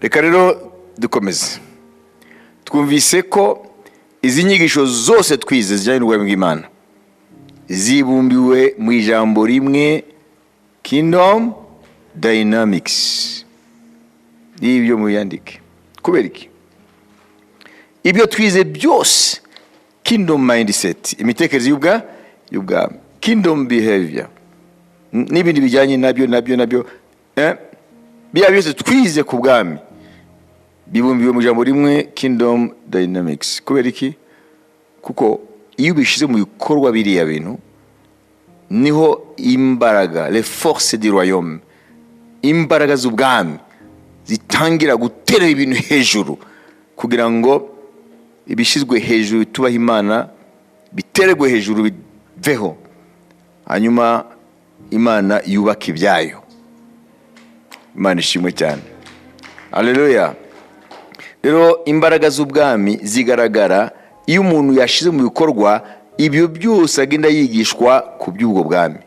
Reka rero dukomeze. Twumvise ko izi nyigisho zose twize zijyanye n'ubwami bw'Imana zibumbiwe mu ijambo rimwe, kingdom dynamics. N'ibyo muyandike. Kubera iki? Ibyo twize byose, kingdom mindset, imitekerereze y'ubwami, kingdom behavior n'ibindi bijyanye nabyo, biriya byose twize ku bwami bibumbiwe mu ijambo rimwe, kingdom dynamics. Kubera iki? Kuko iyo ubishyize mu bikorwa biriya bintu, niho imbaraga, les forces du royaume, imbaraga z'ubwami zitangira guterera ibintu hejuru, kugira ngo ibishyizwe hejuru bitubaha Imana bitererwe hejuru, biveho, hanyuma Imana yubaka ibyayo. Imana ishimwe cyane, aleluya. Rero imbaraga z'ubwami zigaragara iyo umuntu yashyize mu bikorwa ibyo byose agenda yigishwa ku by'ubwo bwami.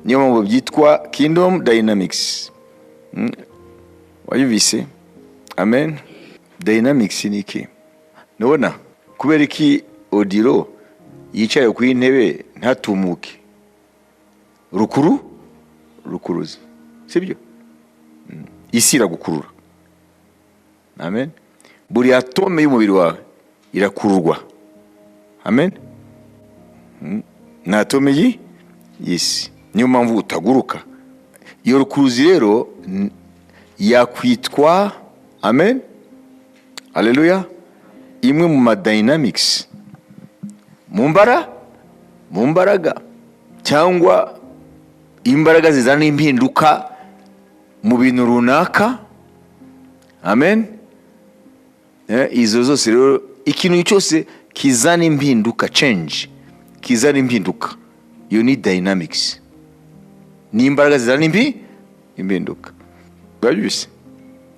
Niyo mpamvu byitwa kingdom dynamics. Wayumvise? Amen. Dynamics ni iki? Nubona kubera iki Odiro yicaye ku intebe ntatumuke? Rukuru rukuruzi, sibyo? Isi iragukurura. Amen. Buri atome y'umubiri wawe irakururwa. Amen. Ni atome y'isi, niyo mpamvu utaguruka. Iyo rukuruzi rero yakwitwa, amen, aleluya, imwe mu ma dynamics, mu mbaraga cyangwa imbaraga zizana impinduka mu bintu runaka. Amen. Izo zose rero, ikintu cyose kizana impinduka, change, kizana impinduka, iyo ni dynamics, ni imbaraga zizana impinduka. Urabyumvise?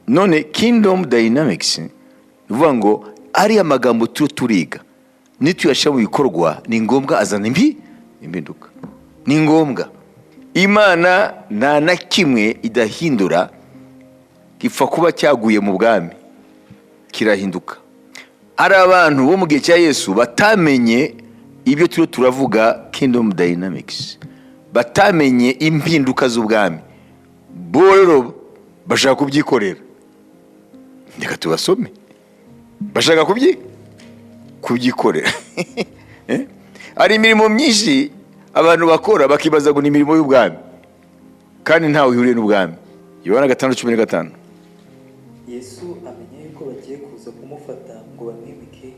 None kingdom dynamics ni ukuvuga ngo ariya magambo turiho turiga, nituyashyira mu bikorwa, ni ngombwa azana impinduka. Ni ngombwa. Imana nta na kimwe idahindura gipfa kuba cyaguye mu bwami, kirahinduka. Hari abantu bo mu gihe cya Yesu batamenye ibyo turiho turavuga, kingdom dynamics, batamenye impinduka z'ubwami. Bo rero bashaka kubyikorera. Reka tubasome. Bashaka kubyikorera. Eh? Hari imirimo myinshi abantu bakora bakibaza ngo ni imirimo y'ubwami, kandi ntawe ihuriye n'ubwami. Yohana 5:15. Yesu amenya yuko bagiye kuza kumufata ngo bamwimike,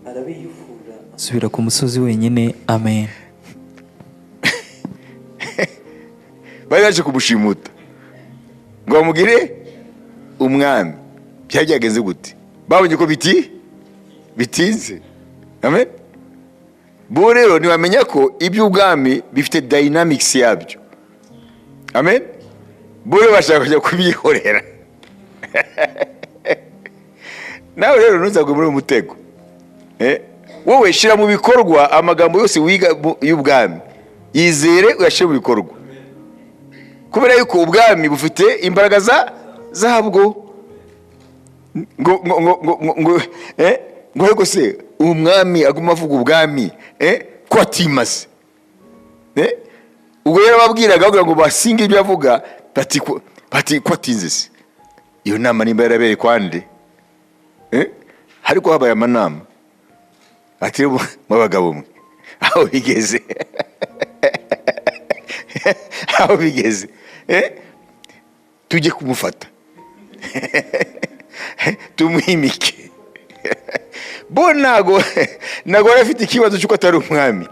arabiyufura, asubira ku musozi wenyine. Amen. Bari baje kumushimuta ngo bamugire umwami. Byari byagenze gute? Babonye ko bitinze. Amen. Bo rero ntibamenya ko iby'ubwami bifite dynamics yabyo. Amen. Bo rero bashaka kujya kubyihorera. Nawe rero ntuzagwe muri uwo mutego. Wowe shyira mu bikorwa amagambo yose wiga y'ubwami, yizere, uyashyire mu bikorwa, kubera yuko ubwami bufite imbaraga zabwo. Ngo ariko se umwami aguma avuga ubwami, ko atimaze? Ubwo rero ababwiraga bavuga ngo basinge ibyo avuga, bati ko atinze se? Iyo nama nimba yarabereye kwande? Ariko habaye amanama, ati mu bagabo mwe, aho bigeze, aho bigeze, tujye kumufata tumwimike. Bo ntago bari bafite ikibazo cy'uko atari umwami,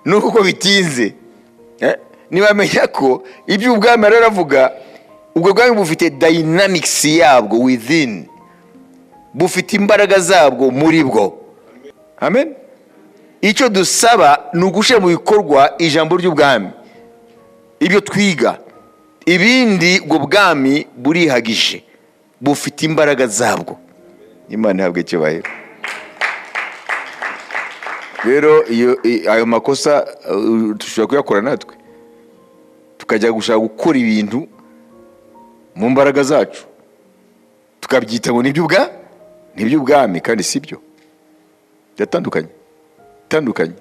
nuko uko bitinze. Ntibamenya ko iby'ubwami rero aravuga, ubwo bwami bufite dynamics yabwo within, bufite imbaraga zabwo muri bwo. Amen. Icyo dusaba ni ugushyira mu bikorwa ijambo ry'ubwami, ibyo twiga. Ibindi ubwo bwami burihagije, bufite imbaraga zabwo. Imana ihabwe icyubahiro. Rero iyo ayo makosa dushobora kuyakora natwe, tukajya gushaka gukora ibintu mu mbaraga zacu. Tukabyita ngo ni iby'ubwami, kandi si byo. Biratandukanye, tandukanye.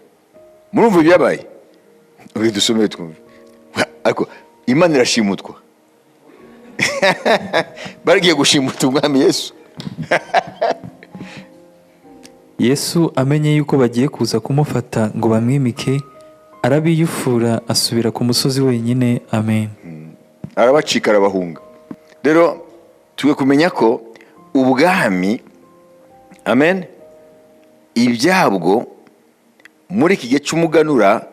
Murumva ibyabaye? Okay, dusomere twumve. Ariko Imana irashimutwa, bagiye gushimuta Umwami Yesu. Yesu amenye yuko bagiye kuza kumufata ngo bamwimike, arabiyufura, asubira ku musozi wenyine. Amen. Arabacika, arabahunga. Rero twe kumenya ko ubwami, amen, ibyabwo muri iki gihe cy'umuganura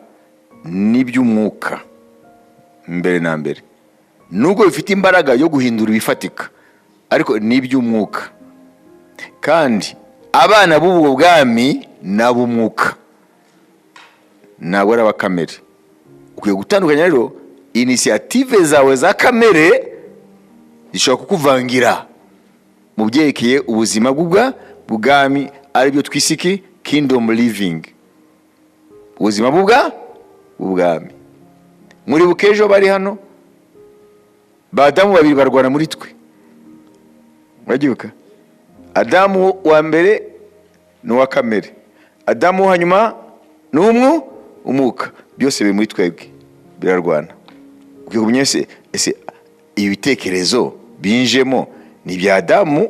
ni iby'umwuka mbere na mbere, nubwo bifite imbaraga yo guhindura ibifatika, ariko ni iby'umwuka. Kandi abana b'ubwo bwami ni ab'umwuka, ntabwo ari abakamere. Ukwiye gutandukanya rero initiative zawe za kamere zishobora kukuvangira mu byerekeye ubuzima bw'ubwami, aribyo twise iki? Kingdom living, ubuzima bw'ubwami. Muribuka ejo bari hano, ba Adamu babiri barwana muri twe, murabyibuka? Adamu wa mbere ni uwa kamere, Adamu wo hanyuma ni umwuka. Byose biri muri twebwe, birarwana. Ukwiye kumenya ese ibi bitekerezo binjemo ni ibya Adamu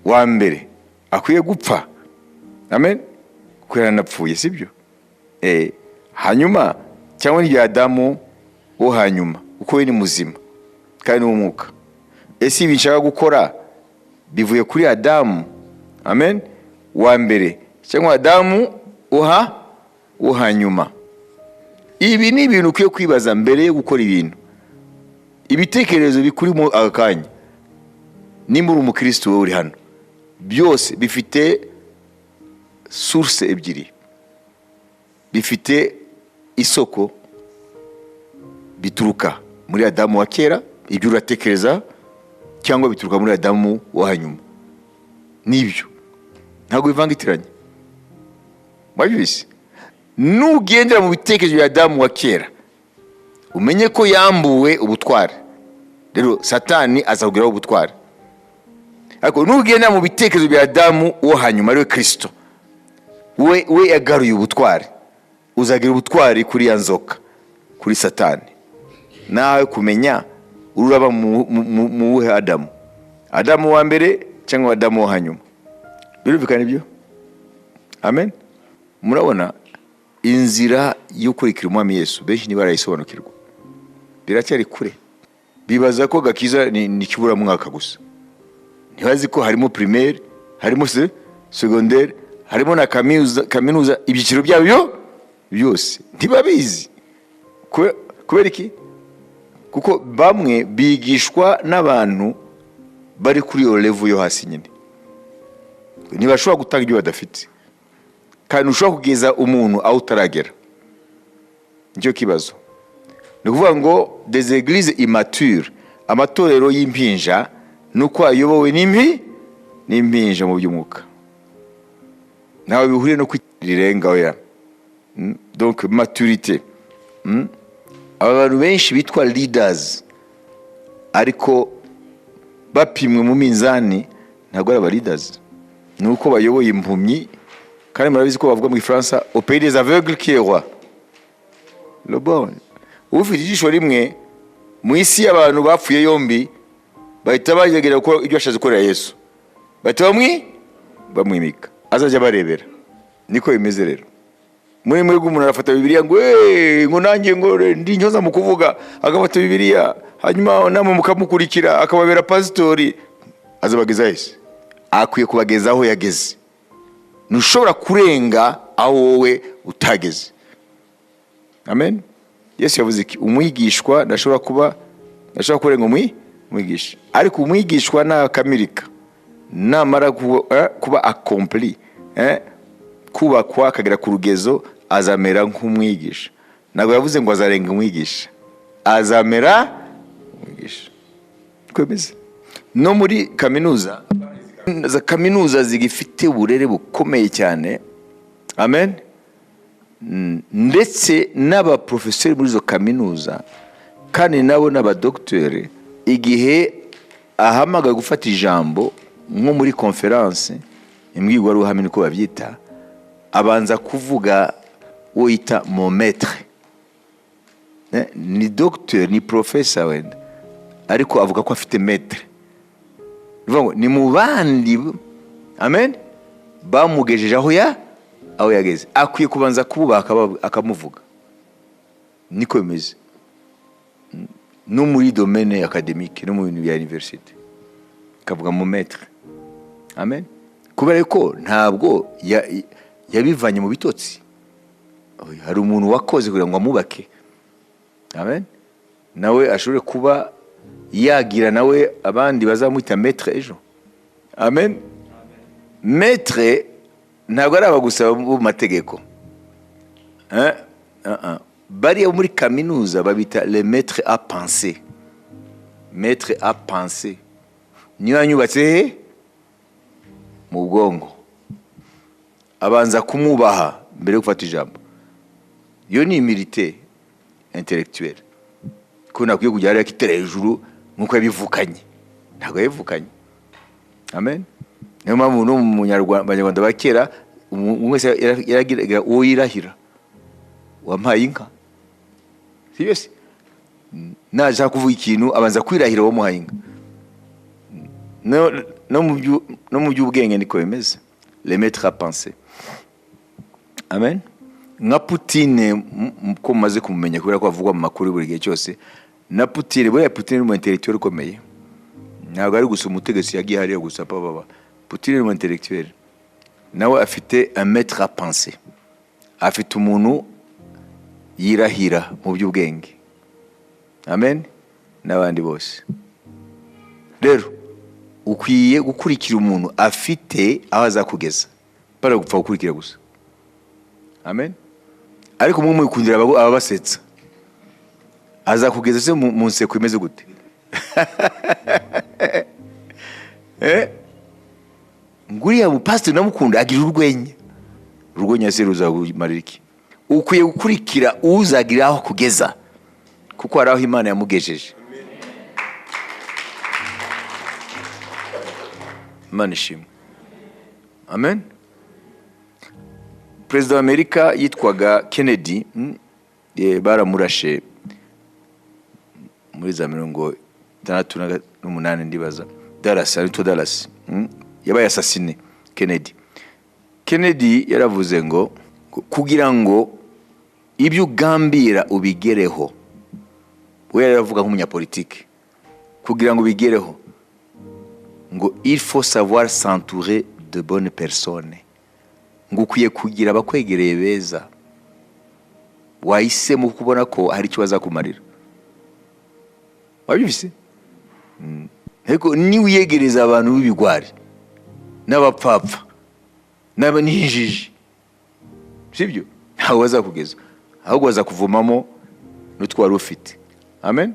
wa mbere akwiye gupfa, amen, kuko yaranapfuye, sibyo? Hanyuma cyangwa ni ibya Adamu wo hanyuma, kuko we ni muzima kandi ni umwuka. Ese ibi nshaka gukora bivuye kuri Adamu, amen, wa mbere cyangwa Adamu wo hanyuma? Ibi ni ibintu ukwiye kwibaza mbere yo gukora ibintu. Ibitekerezo bikurimo aka kanya, nimba uri umukristo, wowe uri hano, byose bifite source ebyiri, bifite isoko bituruka muri Adamu wa kera, ibyo uratekereza, cyangwa bituruka muri Adamu wo hanyuma. Nibyo, ntabwo bivangitiranye. Mwabyumvise? Nugendera mu bitekerezo bya Adamu wa kera, umenye ko yambuwe ubutware, rero Satani azakugeraho ubutware. Ariko nugendera mu bitekerezo bya Adamu wo hanyuma, ariwe Kirisito, we yagaruye ubutware, uzagira ubutwari kuri ya nzoka, kuri Satani. Nawe kumenya ururaba mu wuhe Adamu, Adamu wa mbere cyangwa Adamu wo hanyuma. Birumvikana ibyo? Amen. Murabona inzira yo kurikira Umwami Yesu, benshi ntibarayisobanukirwa, biracyari kure. Bibaza ko gakiza ni ikiburamwaka gusa. Ntibazi ko harimo primaire, harimo secondaire, harimo na kaminuza, ibyiciro byabyo byose ntibabizi. Kubera iki? Kuko bamwe bigishwa n'abantu bari kuri iyo level yo hasi nyine, ntibashobora gutanga ibyo badafite, kandi ntushobora kugeza umuntu aho utaragera. Nicyo kibazo. Ni ukuvuga ngo des églises immatures, amatorero y'impinja, ni uko ayobowe n'impinja mu by'umwuka, ntawe bihuriye no kwirirenga, oya. Donc maturité. Aba bantu benshi bitwa leaders, ariko bapimwe mu minzani, ntabwo ari aba leaders, ni uko bayoboye impumyi. Kandi murabizi ko bavuga mu Gifaransa: "Au pays des aveugles, qui est roi? Le borgne." Ufite ijisho rimwe mu isi y'abantu bapfuye yombi, bahita bagera gukora ibyo bashatse gukorera Yesu, bahita bamwimika, azajya barebera. Niko bimeze rero muri mwebwe. Umuntu arafata Bibiliya ngo: "Eh, ngo nanjye ngo ndi intyoza mu kuvuga," agafata Bibiliya, hanyuma namwe mukamukurikira, akababera pasitori. Azabageza hese? Akwiye kubageza aho yageze. Ntushobora kurenga aho wowe utageze. Amen. Yesu yavuze iki? Umwigishwa ntashobora kurenga umwigisha, ariko umwigishwa nakamirika, namara kuba accompli, kubakwa akagera ku rugezo, azamera nk'umwigisha. Ntabwo yavuze ngo azarenga umwigisha, azamera umwigisha. Twemeze no muri kaminuza, za kaminuza zigifite uburere bukomeye cyane, amen. Ndetse n'abaprofeseri muri izo kaminuza, kandi nabo n'abadogiteri, igihe ahamagaye gufata ijambo nko muri conférence, imbwirwaruhame niko babyita, abanza kuvuga uwo yita mon maître. Ni docteur, ni professeur wenda, ariko avuga ko afite maître. Ni ukuvuga ngo ni mu bandi, amen, bamugejeje aho yageze. Akwiye kubanza kububaha, akamuvuga. Niko bimeze no muri domaine académique, no mu bintu bya université, akavuga mon maître, amen, kubera ko ntabwo yabivanye mu bitotsi. Oya, hari umuntu wakoze kugira ngo amubake, amen, nawe ashobore kuba yagira nawe abandi bazamwita maître ejo, amen. Maître ntabwo ari aba gusa bo mu mategeko. Eh? Ah, ah. Bariya bo muri kaminuza babita le maître à penser. Maître à penser niyo yanyubatse he mu bwonko. Abanza kumwubaha mbere yo gufata ijambo. Iyo ni humilité intellectuelle, ko nakwiye kujya hariya akitera hejuru nk'uko yabivukanye. Ntabwo yabivukanye, amen. Niyo mpamvu no mu Banyarwanda ba kera, umuntu wese yaragiraga uwo yirahira: "Wampaye inka." Si byose, nashaka kuvuga ikintu abanza kwirahira uwamuhaye inka. No mu by'ubwenge niko bimeze, les maîtres à penser, amen. Nka Putine, ko mumaze kumumenya kubera ko avugwa mu makuru buri gihe cyose, na Putine, buriya Putine ni umu intellectuel ukomeye. Ntabwo ari gusa umutegetsi yagiye hariya gusa papa. Putine ni umu intellectuel, nawe afite un maître à penser, afite umuntu yirahira mu by'ubwenge, amen, n'abandi bose. Rero ukwiye gukurikira umuntu afite aho azakugeza, bara gupfa gukurikira gusa, amen. Ariko mwe mwikundira ababasetsa, azakugeza se mu nseko imeze gute? Eh? Nguriya mupasiteri ndamukunda, agira urwenya. Urwenya se ruzakumarira iki? Ukwiye gukurikira uzagira aho kugeza, kuko hari aho Imana yamugejeje. Imana ishimwe, amen. Perezida wa Amerika yitwaga Kennedy, baramurashe muri za 68, ndibaza Dallas, ariko Dallas, yabaye assassiné Kennedy. Kennedy yaravuze ngo kugira ngo ibyo ugambira ubigereho, we yaravuga nk'umunyapolitike, kugira ngo ubigereho ngo il faut savoir s'entourer de bonnes personnes, ngo ukwiye kugira abakwegereye beza wahisemo kubona ko hari icyo bazakumarira. Wabyumvise? Ariko niwiyegereza abantu b'ibigwari n'abapfapfa n'injiji, sibyo, ntawe bazakugeza, ahubwo bazakuvomamo n'utwo wari ufite, amen.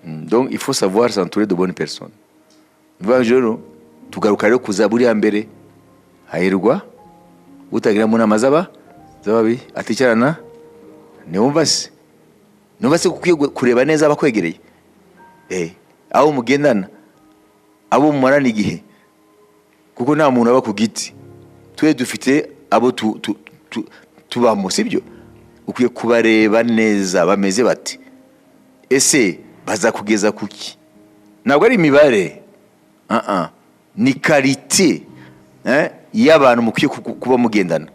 Donc il faut savoir s'entourer de bonnes personnes. Bivuga rero, tugaruka rero kuza buriya mbere: hahirwa utagira mu nama z'ababi, aticarana. Niwumva se, numva se ukwiye kureba neza abakwegereye, abo mugendana, abo mumarana igihe, kuko nta muntu aba ku giti. Twe dufite abo tubamo, sibyo? Ukwiye kubareba neza, bameze bate? Ese bazakugeza kuki? Ntabwo ari imibare, ah ah, ni qualité y'abantu mukwiye kuba mugendana.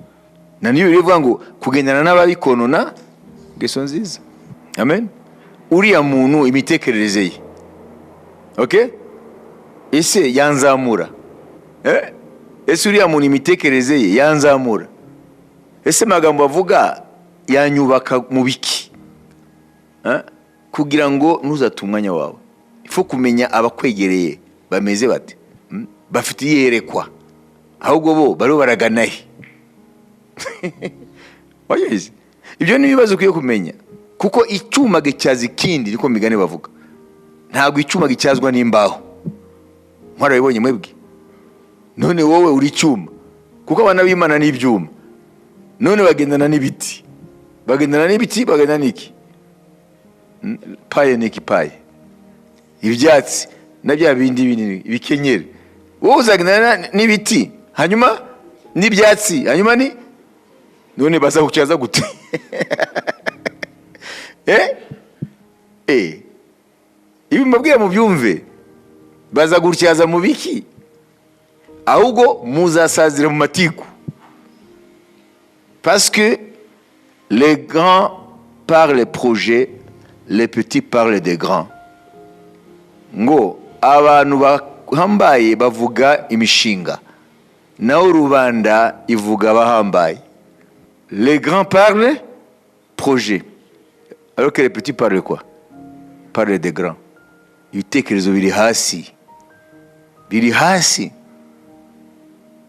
Na niyo bivuga ngo kugendana n'ababikonona ingeso nziza, amen. Uriya muntu imitekerereze ye, okay, ese yanzamura? Ese uriya muntu imitekerereze ye yanzamura? Ese amagambo avuga yanyubaka mu biki? Eh? Kugira ngo ntuzate umwanya wawe, ifu kumenya abakwegereye bameze bate. Bafite iyerekwa, ahubwo bo bariho baragana he? Wabizi? Ibyo ni ibibazo ukwiye kumenya, kuko icyuma gityaza ikindi, niko migani bavuga. Ntabwo icyuma gityazwa n'imbaho, mwarabibonye mwebwe. None wowe uri icyuma, kuko abana b'Imana ni ibyuma. None bagendana n'ibiti, bagendana n'ibiti, bagendana n'iki? Paille ni iki? Paille, ibyatsi. Na bya bindi binini, ibikenyeri. Wowe uzagendana n'ibiti, hanyuma n'ibyatsi, hanyuma ni none bazagucyaza gute? Eh eh, ibi mbabwira mubyumve. Bazagutyaza mu biki? Ahubwo muzasazira mu matiku, parce que les grands parlent projets, les petits parlent des grands. Ngo abantu bahambaye bavuga imishinga, naho rubanda ivuga abahambaye. Les grands parlent projet, alors que les petits parlent quoi? Parlent des grands. Ibitekerezo biri hasi, biri hasi.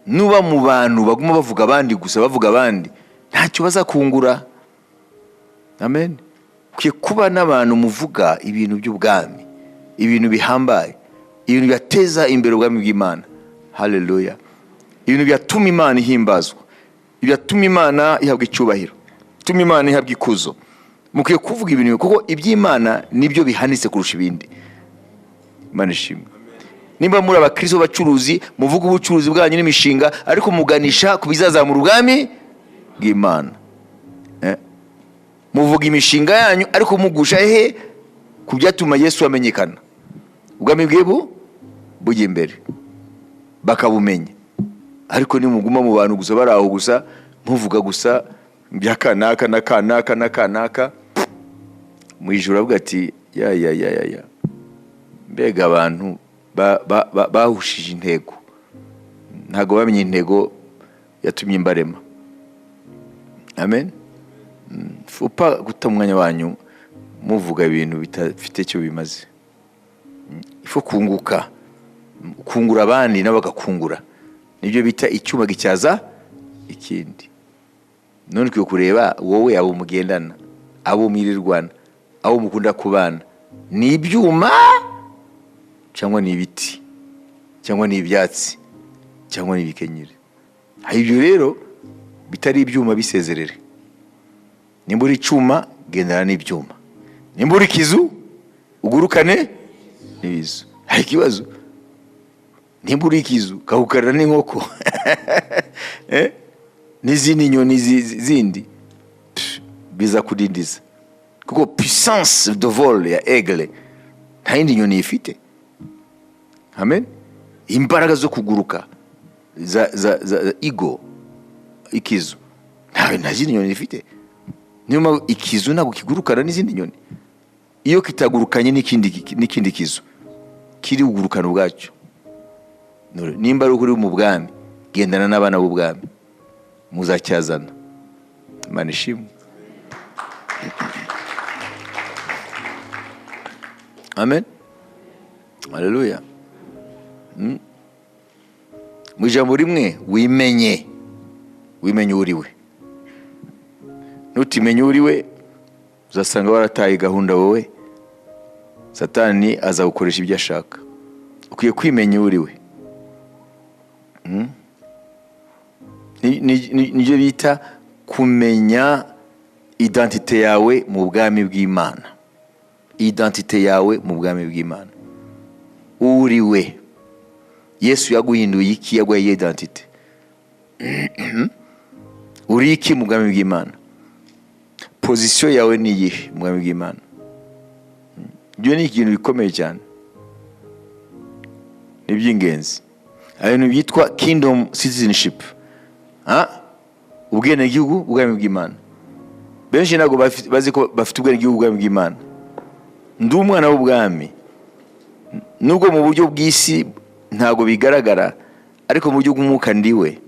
Nuba mu bantu baguma bavuga abandi gusa, bavuga abandi, ntacyo bazakungura. Amen. Ukwiye kuba n'abantu muvuga ibintu by'ubwami, ibintu bihambaye, ibintu byateza imbere ubwami bw'Imana. Haleluya! Ibintu byatuma Imana ihimbazwa, byatuma Imana ihabwa icyubahiro, bituma Imana ihabwa ikuzo. Mukwiye kuvuga ibintu, kuko iby'Imana nibyo bihanitse kurusha ibindi. Imana ishimwe. Nimba muri abakristo b'abacuruzi, muvuga ubucuruzi bwanyu n'imishinga, ariko muganisha ku bizazamura ubwami bw'Imana. Muvuga imishinga yanyu, ariko mugusha hehe? Ku byatuma Yesu amenyekana, ubwami bwe bujya imbere, bakabumenya. Ariko nimuguma mu bantu gusa, bari aho gusa, muvuga gusa bya kanaka na kanaka na kanaka, mu ijuru avuga ati: "Ya ya ya ya ya, mbega abantu bahushije intego, ntabwo bamenye intego yatumye mbarema." Amen. Faut pas guta umwanya wanyu muvuga ibintu bidafite icyo bimaze. Il faut kunguka, kungura abandi nabo bagakungura. Nibyo bita icyuma gityaza ikindi. None ukwiye kureba wowe, abo mugendana, abo mwirirwana, abo mukunda kubana, ni ibyuma cyangwa ni ibiti cyangwa ni ibyatsi cyangwa ni ibikenyeri? Hari ibyo rero bitari ibyuma, bisezerere. Nimba uri icyuma, gendana n'ibyuma. Nimba uri ikizu, ugurukane n'ibizu. Hari ikibazo? Nimba uri ikizu, kagukarira n'inkoko, eh? N'izindi nyoni zindi. Pff, biza kudindiza, kuko puissance de vol ya aigle nta yindi nyoni ifite. Amen. Imbaraga zo kuguruka za eagle, ikizu, nta zindi nyoni ifite. Niyo mpamvu ikizu ntabwo kigurukana n'izindi nyoni. Iyo kitagurukanye n'ikindi kizu, kiri kugurukana ubwacyo. Nimba ari uri mu bwami, gendana n'abana b'ubwami, muzacyazana. Imana ishimwe. Amen, haleluya. Mu ijambo rimwe, wimenye, wimenye uri we. Nutimenye uri we, uzasanga warataye gahunda wowe. Satani azagukoresha ibyo ashaka. Ukwiye kwimenya uri we. Nibyo bita kumenya identité yawe mu bwami bw'Imana. Identité yawe mu bwami bw'Imana, uri we. Yesu yaguhinduye iki? Yaguhaye identité. Uri iki mu bwami bw'Imana? Position yawe ni iyihe mu bwami bw'Imana? Ibyo ni ikintu bikomeye cyane, ni iby'ingenzi. Hari ibintu byitwa kingdom citizenship, ha? Ubwenegihugu bw'ubwami bw'Imana. Benshi ntabwo bazi ko bafite ubwenegihugu bw'ubwami bw'Imana. Ndi umwana w'ubwami, nubwo mu buryo bw'isi ntabwo bigaragara, ariko mu buryo bw'umwuka ndiwe.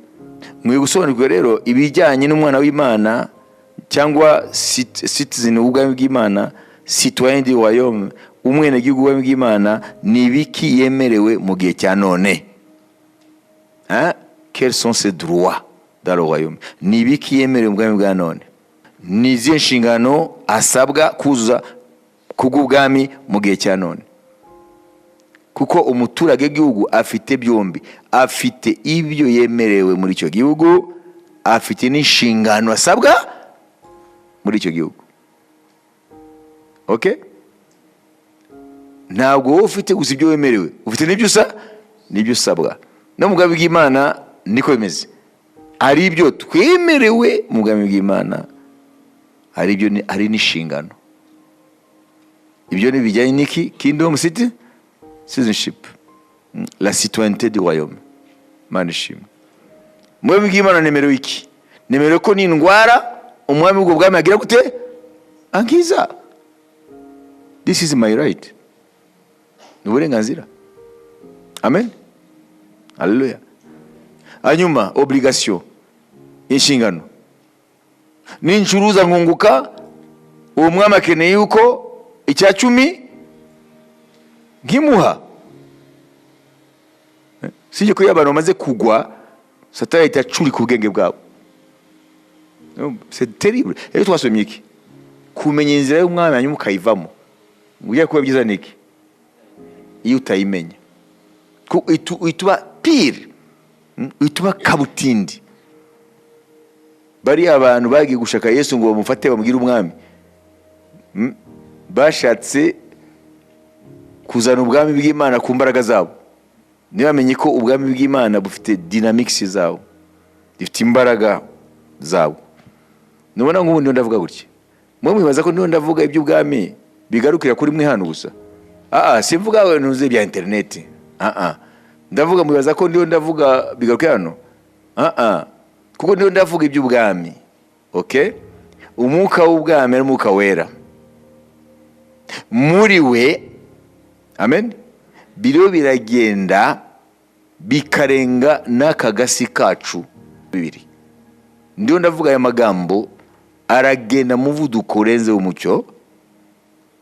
Mwiye gusobanukirwa rero ibijyanye n'umwana w'Imana cyangwa citizen w'ubwami bw'Imana, citoyen du royaume, umwenegihugu w'ubwami bw'Imana. Ni ibiki yemerewe mu gihe cya none? Hein? Quels sont ses droits dans le royaume? Ni ibiki yemerewe mu bwami bwa none? Ni izihe nshingano asabwa kuzuza kubw'ubwami mu gihe cya none? Kuko umuturage w'igihugu afite byombi: afite ibyo yemerewe muri icyo gihugu, afite n'inshingano asabwa muri icyo gihugu. Okay? Ntabwo wowe ufite gusa ibyo wemerewe, ufite n'ibyo usa n'ibyo usabwa. No mu bwami bw'Imana niko bimeze. Hari ibyo twemerewe mu bwami bw'Imana, hari ibyo hari n'inshingano. Ibyo ni bijyanye n'iki? Kingdom city citizenship, la citoyenneté du royaume. Imana ishimwe. Mu bwami bw'Imana nemerewe iki? Nemerewe ko nindwara, umwami w'ubwo bwami agira gute? Ankiza. This is my right, ni uburenganzira. Amen, haleluya. Hanyuma obligation, inshingano: nincuruza nkunguka, uwo mwami akeneye yuko icya 10 nkimuha. Sijye ko iyo abantu bamaze kugwa, Satani ahita acurika ubwenge bwabo. C'est terrible. Rero twasomye iki? Kumenya inzira y'umwami hanyuma ukayivamo, ngo ujye kuba byiza niki iyo utayimenya? Uhita uba pire, uhita uba kabutindi. Bariya abantu bagiye gushaka Yesu ngo bamufate bamubwire umwami, bashatse kuzana ubwami bw'Imana ku mbaraga zabo, ntibamenye ko ubwami bw'Imana bufite dynamics zabo, bufite imbaraga zabo. Nubona nk'ubu ndiho ndavuga gutya, mwe mwibaza ko ndiho ndavuga iby'ubwami bigarukira kuri mwe hano gusa. Aa, simvuga ntuze bya interineti. Aa, ndavuga, mwibaza ko ndiho ndavuga bigarukira hano? Aa, kuko ndiho ndavuga iby'ubwami. Okay, umwuka w'ubwami ari umwuka wera muri we. Amen. Biriho biragenda bikarenga n'aka gasi kacu bibiri. Ndiho ndavuga aya magambo aragenda muvuduko urenze w'umucyo,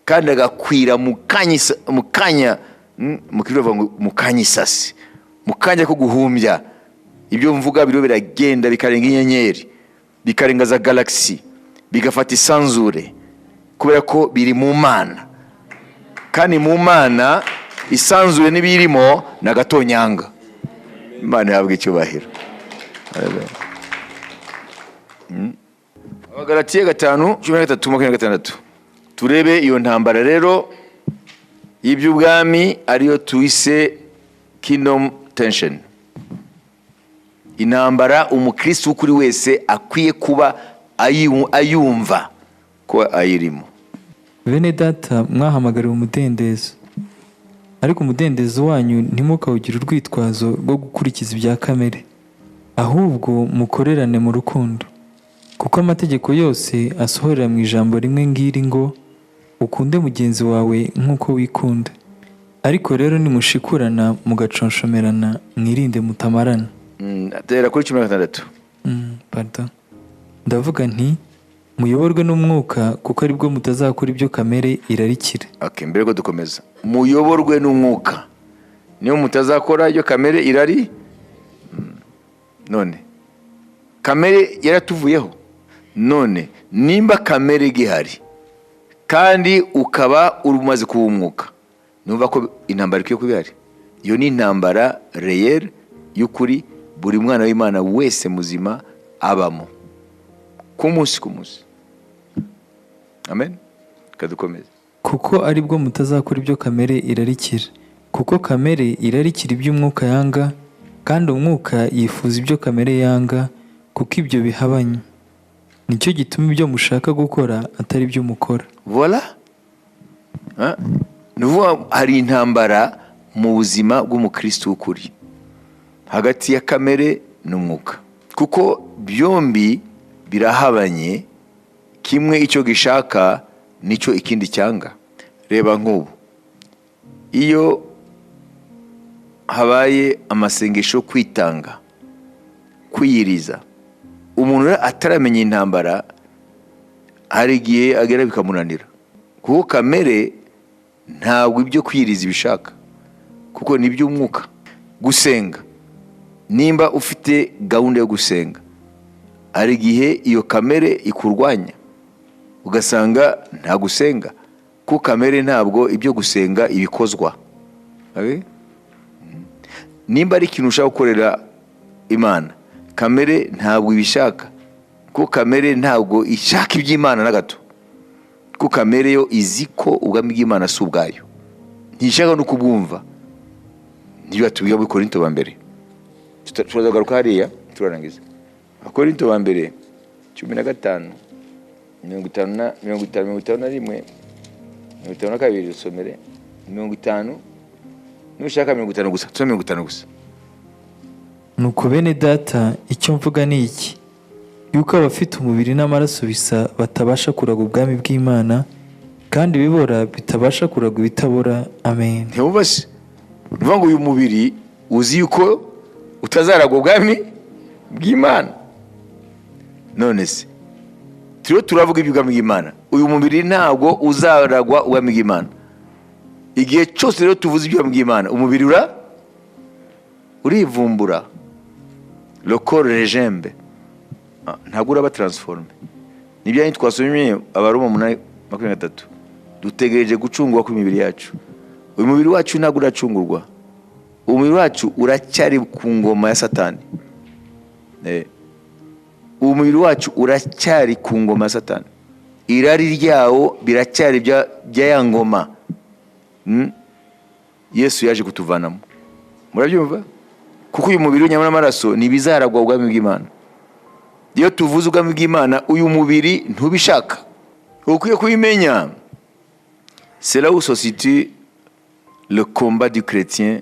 kandi agakwira mu kanya mu kanya, mu Kirundi bavuga ngo mu kanya isasi, mu kanya ko guhumbya. Ibyo mvuga biriho biragenda bikarenga inyenyeri, bikarenga za galaxy, bigafata isanzure, kubera ko biri mu Mana. Kandi mu Mana isanzure n'ibirimo ni agatonyanga. Imana ihabwa icyubahiro. Amen. Abagalatiya 5, 13, 26. Turebe iyo ntambara rero y'iby'ubwami, ariyo twise kingdom tension, intambara umukristo w'ukuri wese akwiye kuba ayumva ko ayirimo. Bene Data, mwahamagariwe umudendezo, ariko umudendezo wanyu ntimukawugire urwitwazo rwo gukurikiza ibya kamere, ahubwo mukorerane mu rukundo. Kuko amategeko yose asohorera mu ijambo rimwe ngiri ngo: "Ukunde mugenzi wawe nk'uko wikunda." Ariko rero nimushikurana mugaconshomera, mwirinde mutamarana. Tera kuri 16. Pardon. Ndavuga nti: muyoborwe n'umwuka, kuko aribwo mutazakora ibyo kamere irarikira. Okay, mbere ko dukomeza, muyoborwe n'umwuka niyo mutazakora ibyo kamere irari. None kamere yaratuvuyeho. None nimba kamere igihari kandi ukaba uri umaze kuba umwuka, numva ko intambara ikwiye kuba ihari. Iyo ni intambara réelle y'ukuri buri mwana w'Imana wese muzima abamo ku munsi ku munsi. Amen, kadukomeze. Kuko aribwo mutazakora ibyo kamere irarikira. Kuko kamere irarikira iby'umwuka yanga, kandi umwuka yifuza ibyo kamere yanga, kuko ibyo bihabanye. Nicyo gituma ibyo mushaka gukora atari byo mukora. Voilà. Hein? Ni ukuvuga hari intambara mu buzima bw'umukristo w'ukuri hagati ya kamere n'umwuka, kuko byombi birahabanye. Kimwe icyo gishaka nicyo ikindi cyanga. Reba nk'ubu iyo habaye amasengesho yo kwitanga, kwiyiriza, umuntu rero ataramenya intambara, hari igihe agera bikamunanira, kuko kamere ntabwo ibyo kwiyiriza ibishaka, kuko ni iby'umwuka. Gusenga, nimba ufite gahunda yo gusenga, hari igihe iyo kamere ikurwanya, ugasanga nta gusenga, kuko kamere ntabwo ibyo gusenga ibikozwa. Abe? Nimba ari ikintu ushaka gukorera Imana, kamere ntabwo ibishaka, kuko kamere ntabwo ishaka iby'Imana na gato, kuko kamere yo izi ko ubwami bw'Imana si ubwayo. Ntishaka no kubwumva. Niyo batubwira muri Korinto ba mbere. Turazagaruka hariya turarangiza. Abakorinto ba mbere 15, 50 na 50, 51, 52, dusomere 50 nushaka, 50 gusa, tusome 50 gusa. Nuko bene data, icyo mvuga ni iki, yuko abafite umubiri n'amaraso bisa batabasha kuragwa ubwami bw'Imana, kandi ibibora bitabasha kuragwa ibitabora. Amen. Ntiwumva se? Ni ukuvuga ngo uyu mubiri uzi yuko utazaragwa ubwami bw'Imana. None se turiho turavuga iby'ubwami bw'Imana, uyu mubiri ntabwo uzaragwa ubwami bw'Imana. Igihe cyose rero tuvuze iby'ubwami bw'Imana, umubiri urivumbura. Le corps regimbe. Ntabwo uraba transformé. Nibyo twasomye Abaroma 8:23, dutegereje gucungurwa kw'imibiri yacu. Uyu mubiri wacu ntabwo uracungurwa, umubiri wacu uracyari ku ngoma ya Satani. Umubiri wacu uracyari ku ngoma ya Satani, irari ryawo biracyari bya ya ngoma. Yesu yaje kutuvanamo, murabyumva? Kuko uyu mubiri w'inyama n'amaraso ntibizaragwa ubwami bw'Imana. Iyo tuvuze ubwami bw'Imana, uyu mubiri ntubishaka, ukwiye kubimenya. C'est là où se situe le combat du chrétien.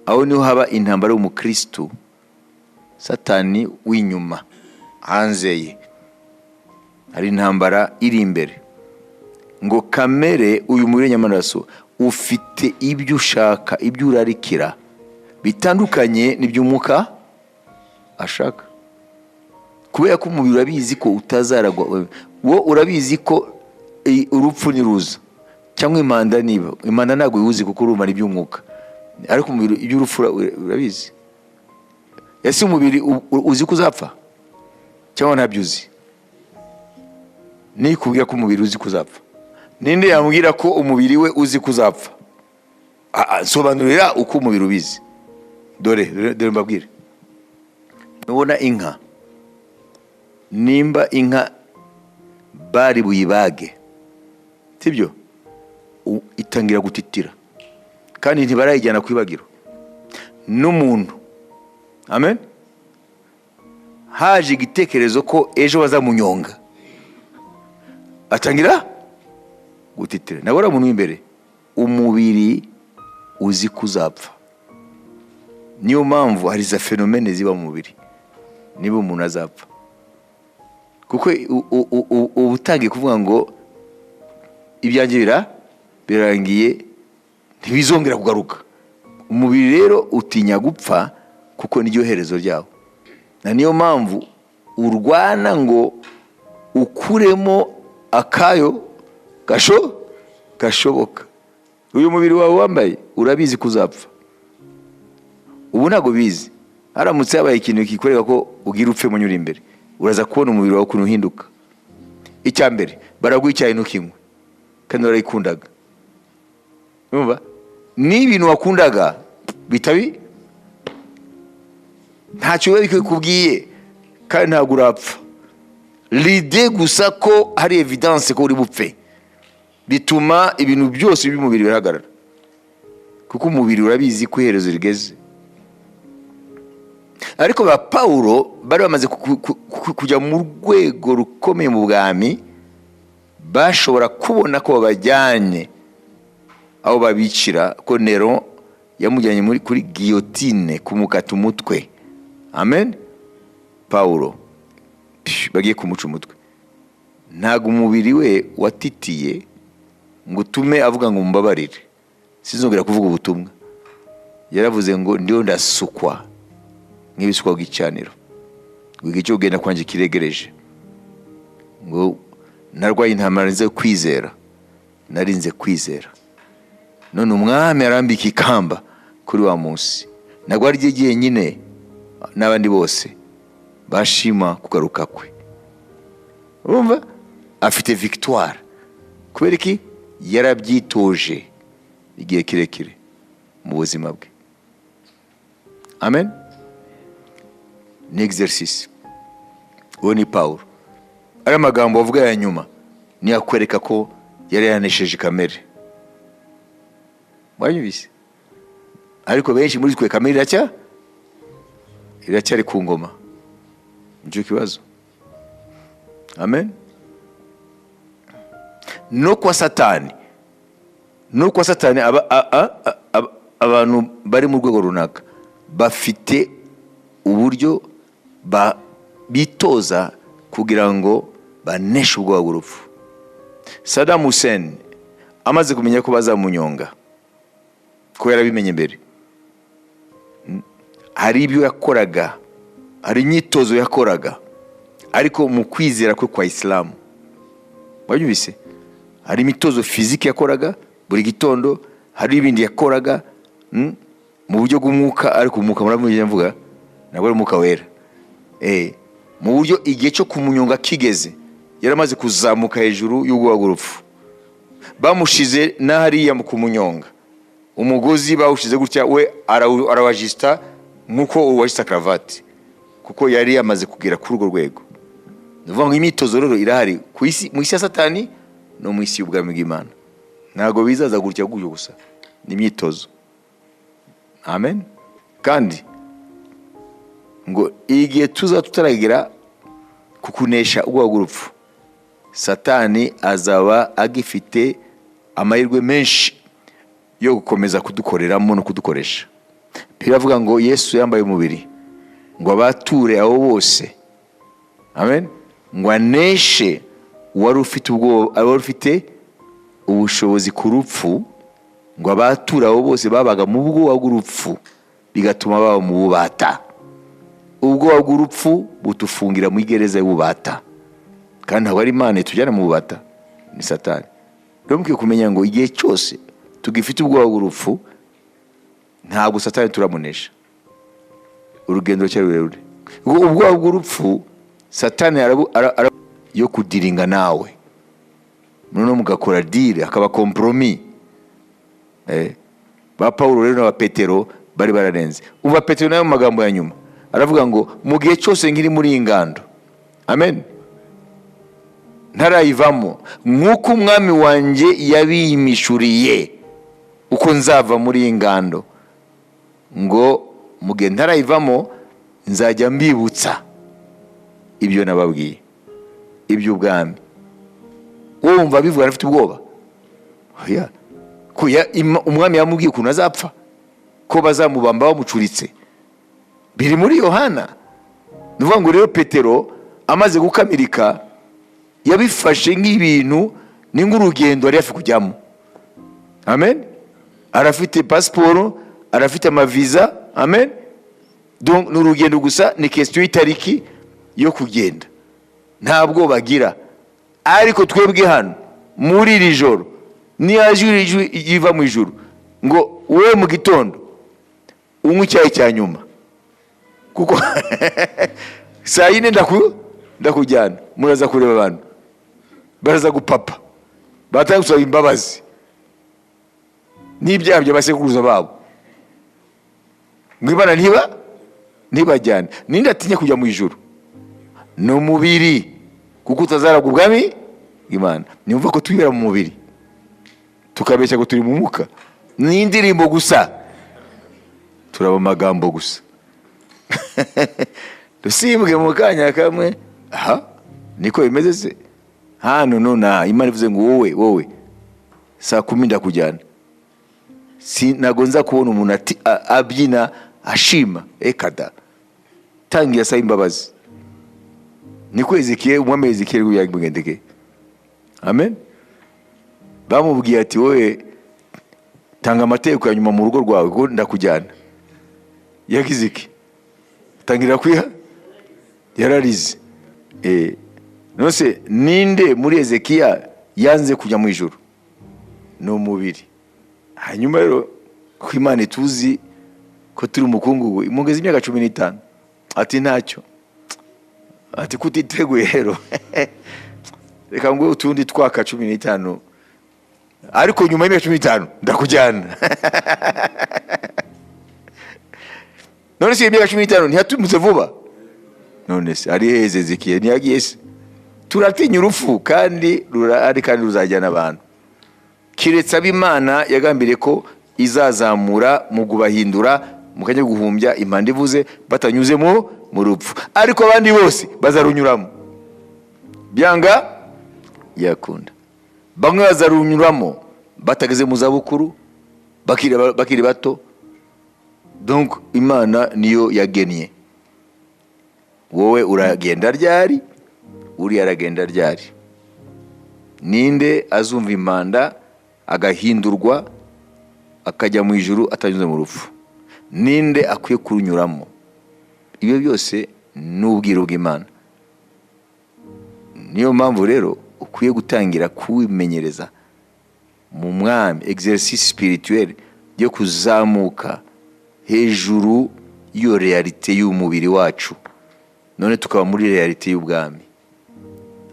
Aho niho haba intambara y'umukristo. Satani w'inyuma hanze ye, hari intambara iri imbere ngo kamere, uyu mubiri w'inyamaraso ufite ibyo ushaka, ibyo urarikira bitandukanye n'iby'umwuka ashaka, kubera ko umubiri urabizi ko utazaragwa. Wo urabizi ko urupfu niruza cyangwa impanda, niba impanda ntabwo uyiwuzi kuko urumva iby'umwuka, ariko umubiri iby'urupfu urabizi. Ese umubiri uzi ko uzapfa cyangwa ntabyo uzi? Nikubwira ko umubiri uzi ko uzapfa, ninde yambwira ko umubiri we uzi ko uzapfa? Sobanurira uko umubiri ubizi. Dore dore dore mbabwire. Nubona inka, nimba inka bari buyibage, sibyo, itangira gutitira kandi ntibarayijyana ku ibagiro. N'umuntu, amen, haje igitekerezo ko ejo bazamunyonga, atangira gutitira. Nawe uriya muntu w'imbere, umubiri uzi ko uzapfa. Niyo mpamvu hari za phénomènes ziba mu mubiri niba umuntu azapfa, kuko uba utangiye kuvuga ngo ibyanjye birarangiye, ntibizongera kugaruka. Umubiri rero utinya gupfa kuko niryo herezo ryawo, na niyo mpamvu urwana ngo ukuremo akayo gashoboka. Uyu mubiri wawe wambaye urabizi ko uzapfa. Ubu ntabwo bizi, haramutse habaye ikintu kikwereka ko ugira upfe munyura imbere, uraza kubona umubiri wawe ukuntu uhinduka. Icya mbere, baraguha icyayi ntukinywe kandi warayikundaga. Urumva ni ibintu wakundaga bitabi, ntacyo biba bikubwiye kandi ntabwo urapfa. L'idée gusa ko hari évidence ko uri bupfe bituma ibintu byose by'umubiri birahagarara, kuko umubiri urabizi ko iherezo rigeze. Ariko ba Pawulo bari bamaze kujya mu rwego rukomeye mu bwami, bashobora kubona ko babajyanye aho babicira, ko Nero yamujyanye muri kuri guillotine kumukata umutwe. Amen. Pawulo, bagiye kumuca umutwe, ntabwo umubiri we watitiye ngo utume avuga ngo mumbabarire, sinzongera kuvuga ubutumwa. Yaravuze ngo ndiho ndasukwa nk'ibisukwa ku gicaniro, ngo igihe cyo kugenda kwanjye kiregereje, ngo narwaye intambara nze kwizera, narinze kwizera, none umwami arambika ikamba kuri wa munsi. Ntabwo ari rye jyenyine, n'abandi bose bashima kugaruka kwe. Urumva afite victoire kubera iki? Yarabyitoje igihe kirekire mu buzima bwe. Amen. Ni exercice. Uwo ni Pawulo. Ariya magambo avuga ya nyuma niyo akwereka ko yari yanesheje kamere. Mwanyumvise? Ariko benshi muri twe kamere iracyari ku ngoma, nicyo kibazo. Amen. No kwa Satani, no kwa Satani, abantu bari mu rwego runaka bafite uburyo bitoza kugira ngo baneshe ubwoba bw'urupfu. Saddam Hussein amaze kumenya ko bazamunyonga, ko yarabimenye mbere, hari ibyo yakoraga, hari imyitozo yakoraga, ariko mu kwizera kwe kwa Isilamu. Wabyumvise? Hari imitozo physique yakoraga buri gitondo, hari ibindi yakoraga mu buryo bw'umwuka, ariko umwuka muramuzi mvuga ntabwo ari Umwuka Wera. Mu buryo igihe cyo kumunyonga kigeze, yaramaze kuzamuka hejuru y'ubwoba bw'urupfu. Bamushize n'ahariya mu kumunyonga, umugozi bawushize gutya, we arawajisita nk'uko uwajisita karavati, kuko yari yamaze kugera kuri urwo rwego. Ni ukuvuga ngo imyitozo rero irahari ku isi, mu isi ya Satani no mu isi y'ubwami bw'Imana. Ntabwo bizaza gutya gutyo gusa, ni imyitozo. Amen. Kandi ngo igihe tuza tutaragera ku kunesha ubwoba bw'urupfu, Satani azaba agifite amahirwe menshi yo gukomeza kudukoreramo no kudukoresha. Biravuga ngo Yesu yambaye umubiri ngo abature abo bose, amen, ngo aneshe uwari ufite ubwoba, wari ufite ubushobozi ku rupfu, ngo abature abo bose babaga mu bwoba bw'urupfu, bigatuma baba mu bubata. Ubwoba bw'urupfu butufungira mu igereza y'ububata, kandi ntabwo ari Imana itujyana mu bubata, ni Satani. Rero mukwiye kumenya ngo igihe cyose tugifite ubwoba bw'urupfu, ntabwo Satani turamunesha, urugendo ruracyari rurerure. Ubwoba bw'urupfu Satani yo kudiringa nawe, noneho mugakora deal, akaba compromis. Ba Pawulo rero n'aba Petero bari bararenze. Umva Petero nawe mu magambo ya nyuma aravuga ngo mu gihe cyose nkiri muri iyi ngando, amen, ntarayivamo, nk'uko Umwami wanjye yabimishuriye uko nzava muri iyi ngando, ngo mu gihe ntarayivamo nzajya mbibutsa ibyo nababwiye iby'ubwami. Wowe wumva bivuga afite ubwoba? Oya. Ko Umwami yamubwiye ukuntu azapfa, ko bazamubamba bamucuritse, biri muri Yohana. Ni ukuvuga ngo rero Petero amaze gukamirika yabifashe nk'ibintu, ni nk'urugendo yari hafi kujyamo. Amen. Arafite pasiporo, arafite amaviza. Amen. Donc ni urugendo gusa, ni question y'itariki yo kugenda, ntabwo bagira. Ariko twebwe hano muri iri joro, niyo ijwi riva mu ijuru ngo wowe mu gitondo unywe icyayi cya nyuma, kuko saa yine ndakujyana, muraza kureba abantu baraza gupapa, batanga gusaba imbabazi n'ibyaha by'abasekuruza babo, ngo Imana ntibajyane. Ninde atinya kujya mu ijuru? Ni umubiri, kuko utazaragwa ubwami bw'Imana. Nimva ko twibera mu mubiri tukabeshya ngo turi mu mwuka, ni indirimbo gusa, turaba amagambo gusa, dusimbwe mu kanya kamwe. Aha niko bimeze se hano nonaha Imana ivuze ngo wowe, wowe saa 10 ndakujyana, si ntabwo nza kubona umuntu ati abyina ashima ekada, tangira asaba imbabazi. Niko Ezekiel, umwami Ezekiel yabigendekeye. Amen. Bamubwiye ati wowe tanga amategeko ya nyuma mu rugo rwawe kuko ndakujyana. Yagize iki? Tangira kwiha, yararize. Nose ninde muri Ezekiya yanze kujya mu ijuru? Ni umubiri. Hanyuma rero ko Imana ituzi ko turi umukungugu, imugeze imyaka 15, ati ntacyo, ati kutiteguye rero reka ngo utundi twaka 15, ariko nyuma y'imyaka 15 ndakujyana. None se iyo myaka 15 ntiyatumutse vuba? None se ari heze Ezekiel ntiyagiye se? Turatinya urupfu kandi rurahari kandi ruzajyana abantu, keretse ab'Imana yagambiriye ko Izazamura mu kubahindura mu kanya guhumbya, impanda ivuze, batanyuzemo mu rupfu. Ariko abandi bose bazarunyuramo byanga yakunda. Bamwe bazarunyuramo batageze mu zabukuru, bakiri bato. Donc Imana niyo yagennye. Wowe uragenda ryari? Uriya aragenda ryari? Ninde azumva impanda agahindurwa akajya mu ijuru atanyuze mu rupfu? Ninde akwiye kurunyuramo? Ibyo byose ni ubwiru bw'Imana. Niyo mpamvu rero ukwiye gutangira kuwimenyereza mu Mwami, exercice spirituel yo kuzamuka hejuru y'iyo réalité y'umubiri wacu, none tukaba muri réalité y'ubwami.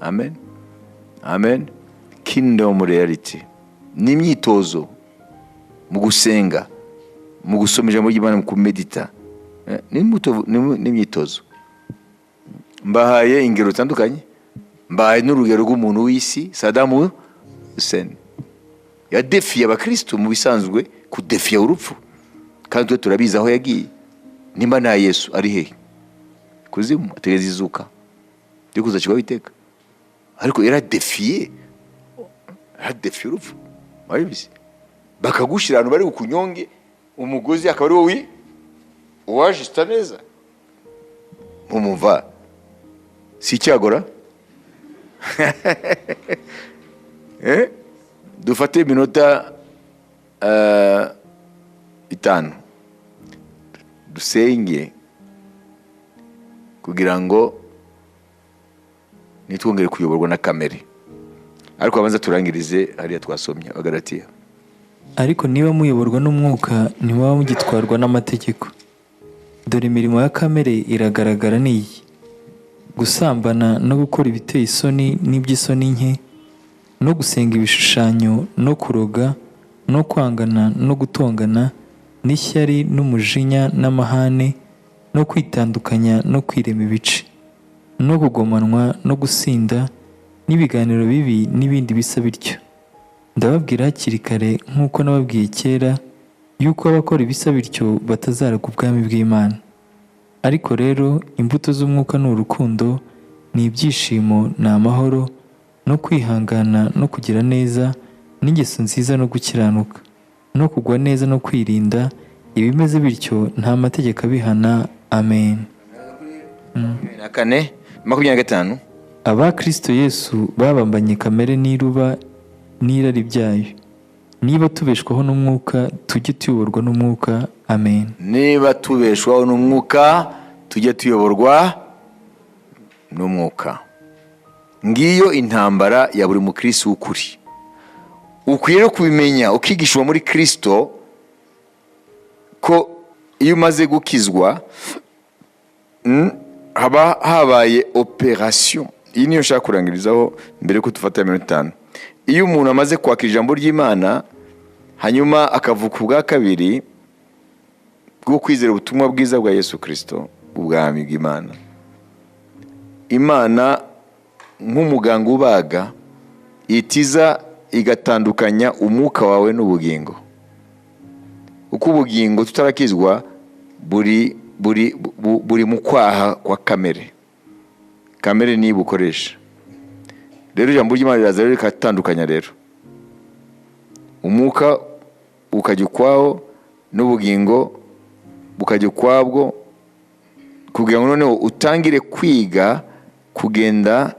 Amen, amen. Kingdom reality ni imyitozo mu gusenga, mu gusoma ijambo ry'Imana, mu kumedita. N'imyitozo. Mbahaye ingero zitandukanye, mbahaye n'urugero rw'umuntu w'isi, Saddam Hussein, yadefiye abakristo. Mu bisanzwe kudefiya urupfu, kandi twe turabizi aho yagiye. Nimba nta Yesu, ari hehe? Kuzimu, ategereza izuka ryo kuzacirwaho iteka. Ariko yaradefiye urupfu. Wabizi, bakagushyira ahantu bari bukunyonge umugozi, akaba ari wowe uwajisita neza mumumva. Si icyagora? Eh? Dufate iminota 5 dusenge kugira ngo ntitwongere kuyoborwa na kamere. Ariko abanza turangirize hariya twasomye Abagalatiya. Ariko niba muyoborwa n'Umwuka, ntimuba mugitwarwa n'amategeko. Dore imirimo ya kamere iragaragara, ni iyi: gusambana no gukora ibiteye isoni n'iby'isoni nke, no gusenga ibishushanyo, no kuroga, no kwangana, no gutongana, n'ishyari, n'umujinya, n'amahane, no kwitandukanya, no kwirema ibice, no kugomanwa, no gusinda, n'ibiganiro bibi, n'ibindi bisa bityo. Ndababwira hakiri kare nk'uko nababwiye kera, yuko abakora ibisa bityo batazaragwa ubwami bw'Imana. Ariko rero imbuto z'Umwuka ni urukundo, ni ibyishimo, ni amahoro, no kwihangana, no kugira neza, n'ingeso nziza, no gukiranuka, no kugwa neza, no kwirinda. Ibimeze bityo nta mategeko abihana. Amen. 24, 25. Aba Kristo Yesu babambanye kamere n'iruba n'irari byayo. Niba tubeshwaho n'Umwuka, tujye tuyoborwa n'Umwuka. Amen. Niba tubeshwaho n'Umwuka, tujye tuyoborwa n'Umwuka. Ngiyo intambara ya buri mukirisitu w'ukuri. Ukwiye no kubimenya, ukigishwa muri Kirisito ko iyo umaze gukizwa, haba habaye opération. Iyi niyo nshaka kurangirizaho mbere yuko dufata iminota 5. Iyo umuntu amaze kwakira ijambo ry'Imana, hanyuma akavuka ubwa kabiri bwo kwizera ubutumwa bwiza bwa Yesu Kirisito, ubwami bw'Imana, Imana nk'umuganga ubaga itiza igatandukanya umwuka wawe n'ubugingo. Uko ubugingo tutarakizwa buri mu kwaha kwa kamere. Kamere niyo ibukoresha. Rero ijambo ry'Imana riraza rero rikatandukanya rero, umwuka ukajya ukwawo n'ubugingo bukajya ukwabwo, kugira ngo noneho utangire kwiga kugenda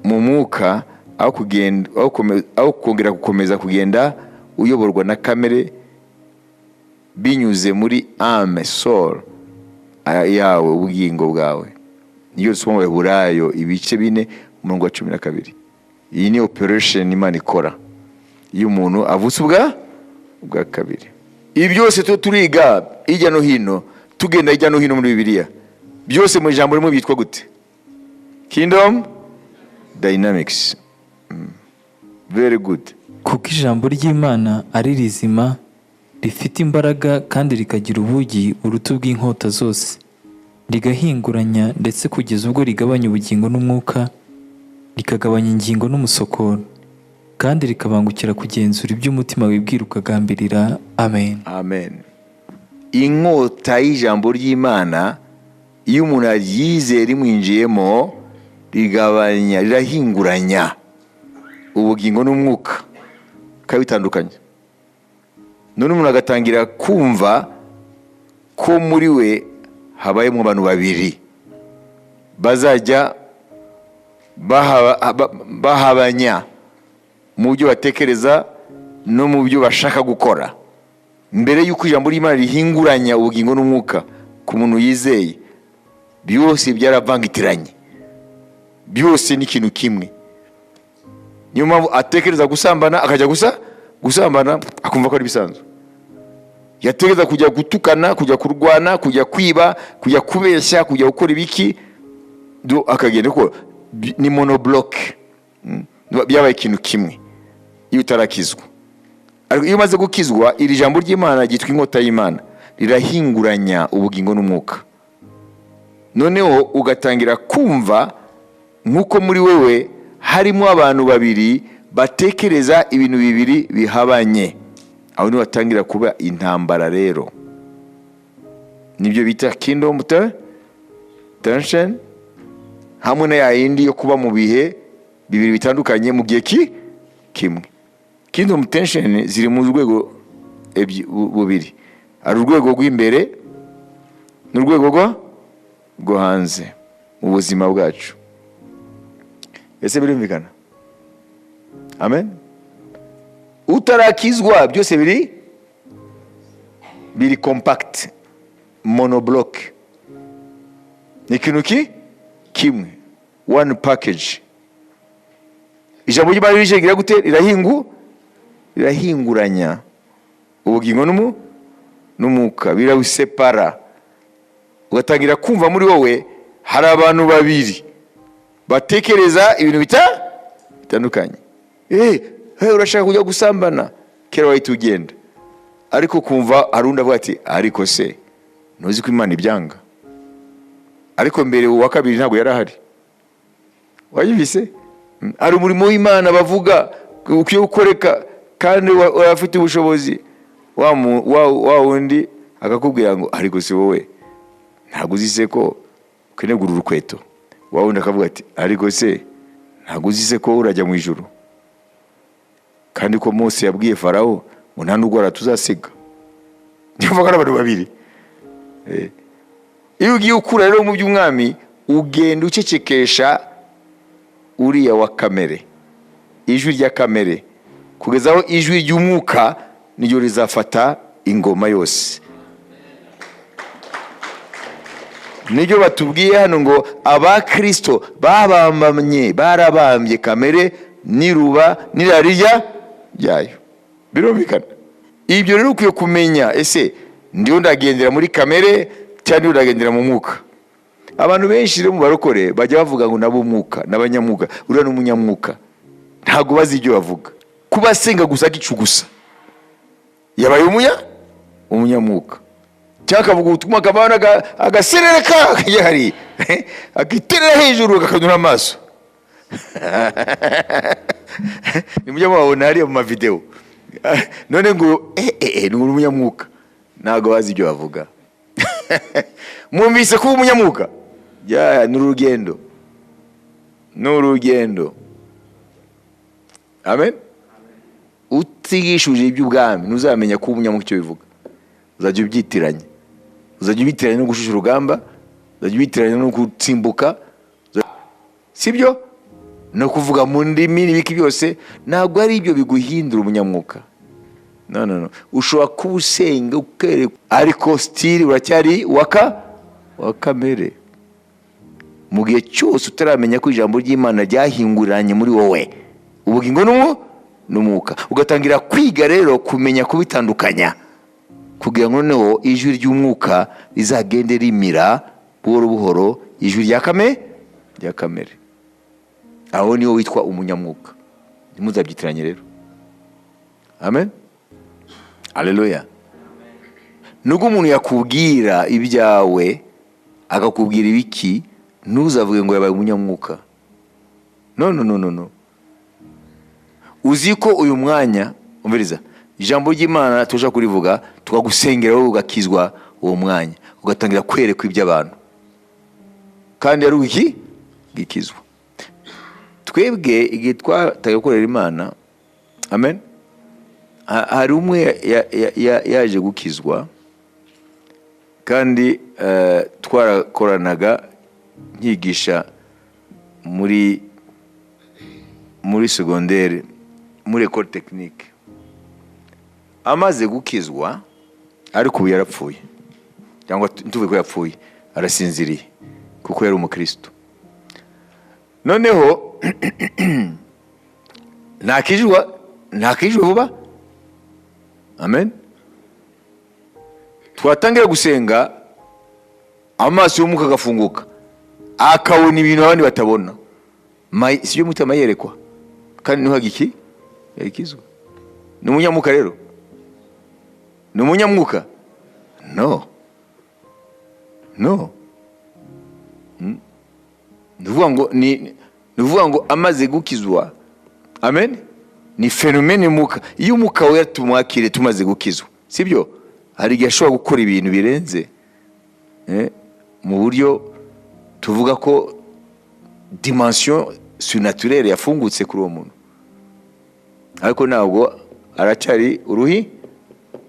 mu mwuka, aho kugenda aho kongera gukomeza kugenda uyoborwa na kamere binyuze muri âme, soul yawe, ubugingo bwawe. Niyo dusoma mu Baheburayo ibice 4, umurongo wa 12. Iyi ni operation Imana ikora iyo umuntu avutse ubwa kabiri. Ibi byose tuba turiga hirya no hino, tugenda hirya no hino muri Bibiliya, byose mu ijambo rimwe byitwa gute? Kingdom dynamics. Very good. Kuko ijambo ry'Imana ari rizima, rifite imbaraga kandi rikagira ubugi buruta ubw'inkota zose, rigahinguranya ndetse kugeza ubwo rigabanya ubugingo n'umwuka, rikagabanya ingingo n'umusokoro, kandi rikaba rinaryoshye kandi rikabangukira kugenzura ibyo umutima wibwira ukagambirira. Amen. Amen. Inkota y'ijambo ry'Imana, iyo umuntu aryizeye rimwinjiyemo, rigabanya, rirahinguranya ubugingo n'umwuka, bikaba bitandukanye. None umuntu agatangira kumva ko muri we habayemo abantu babiri bazajya bahabanya mu byo batekereza no mu byo bashaka gukora. Mbere y'uko ijambo ry'Imana rihinguranya ubugingo n'umwuka ku muntu yizeye, byose byaravangitiranye, byose ni ikintu kimwe. Niyo mpamvu atekereza gusambana, akajya gusa gusambana, akumva ko ari ibisanzwe. Yatekereza kujya gutukana, kujya kurwana, kujya kwiba, kujya kubeshya, kujya gukora ibiki, akagenda, kuko ni monobloc. Byabaye ikintu kimwe iyo utarakizwa. Ariko iyo umaze gukizwa, iri jambo ry'Imana ryitwa inkota y'Imana, rirahinguranya ubugingo n'umwuka. Noneho ugatangira kumva nk'uko muri wewe harimo abantu babiri batekereza ibintu bibiri bihabanye. Aho niho hatangira kuba intambara. Rero nibyo bita kingdom tension, hamwe na ya yindi yo kuba mu bihe bibiri bitandukanye mu gihe kimwe. Kingdom tension ziri mu rwego bubiri: hari urwego rw'imbere n'urwego rwo hanze mu buzima bwacu. Ese birumvikana? Amen. Utarakizwa, byose biri compact, monobloc, ni ikintu kimwe, one package. Ijambo ry'Imana rije rigira gute? Rirahinguranya ubugingo n'umwuka, birawusepara. Ugatangira kumva muri wowe hari abantu babiri batekereza ibintu bitandukanye. Hey, urashaka kujya gusambana, kera wahita ugenda, ariko kumva hari undi avuga ati: "Ariko se ntuzi ko Imana ibyanga?" Ariko mbere uwa kabiri ntabwo yari ahari. Wayumvise? Hari umurimo w'Imana bavuga ukwiye gukoreka kandi afite ubushobozi. Wa wundi akakubwira ngo: "Ariko si wowe, ntabwo uzi se ko ukeneye kugura urukweto?" Wa wundi akavuga ati: "Ariko se ntabwo uzi se ko urajya mu ijuru, kandi ko Mose yabwiye Farawo ngo nta n'urwara tuzasiga?" Niyo mvuga ari abantu babiri. Iyo ugiye ukura rero mu by'umwami, ugenda ucecekesha uriya wa kamere, ijwi rya kamere, kugeza aho ijwi ry'umwuka niryo rizafata ingoma yose. Nibyo batubwiye hano ngo abakristo babambamye, barabambye kamere n'iruba n'irari ryayo. Birumvikana ibyo rero. Ukwiye kumenya: ese ndiho ndagendera muri kamere cyangwa ndiho ndagendera mu mwuka? Abantu benshi rero mu barokore bajya bavuga ngo nabo umwuka n'abanyamwuka, uriya ni umunyamwuka. Ntabwo bazi ibyo bavuga. Kuba asenga gusa, agicu gusa, yabaye umunyamwuka, cyangwa akavuga ubutumwa, akavana agaserereka, akajya hariya akiterera hejuru, akakanura amaso. Nimujya mubabona hariya mu mavideo, none ngo ni umunyamwuka. Ntabwo bazi ibyo bavuga. Mwumvise kuba umunyamwuka? Ya, ni urugendo, ni urugendo. Amen. Utigishuje iby'ubwami, ntuzamenya kuba umunyamwuka icyo bivuga. Uzajya ubyitiranya, uzajya ubitiranya no gushusha urugamba, uzajya ubitiranya no gutsimbuka, sibyo, no kuvuga mu ndimi n'ibiki byose. Ntabwo ari ibyo biguhindura umunyamwuka. No, no, no. Ushobora kuba usenga ukereka, ariko still uracyari wa kamere. Mu gihe cyose utaramenya ko ijambo ry'Imana ryahinguranye muri wowe ubugingo n'umwuka, ugatangira kwiga rero kumenya kubitandukanya, kugira ngo noneho ijwi ry'umwuka rizagende rimira buhoro buhoro ijwi rya kamere. Aho niho witwa umunyamwuka. Ntimuzabyitiranye rero. Amen, aleluya. Nubwo umuntu yakubwira ibyawe, akakubwira ibiki, ntuzavuge ngo yabaye umunyamwuka. No, no, no, no, no. Uzi ko uyu mwanya, umviriza, ijambo ry'Imana tuja kurivuga, tukagusengera, wowe ugakizwa uwo mwanya, ugatangira kwerekwa iby'abantu kandi ari iki gikizwa. Twebwe igihe twataye gukorera Imana, amen, hari umwe yaje gukizwa kandi twarakoranaga, nkigisha muri secondaire, muri école technique. Amaze gukizwa, ariko ubu yarapfuye, cyangwa tuvuge ko yapfuye, arasinziriye, kuko yari umukristo. Noneho ntakijwe vuba, amen. Twatangira gusenga, amaso y'umwuka agafunguka, akabona ibintu abandi batabona. Si byo mwita amayerekwa? Kandi niho iki yakizwa. Ni umunyamuka rero? Ni umunyamwuka? No, no. Ni ukuvuga ngo ni ukuvuga ngo amaze gukizwa, amen, ni phénomène y'umwuka. Iyo Umwuka Wera tumwakire tumaze gukizwa, sibyo, hari igihe ashobora gukora ibintu birenze, mu buryo tuvuga ko dimension surnaturelle yafungutse kuri uwo muntu, ariko ntabwo, aracyari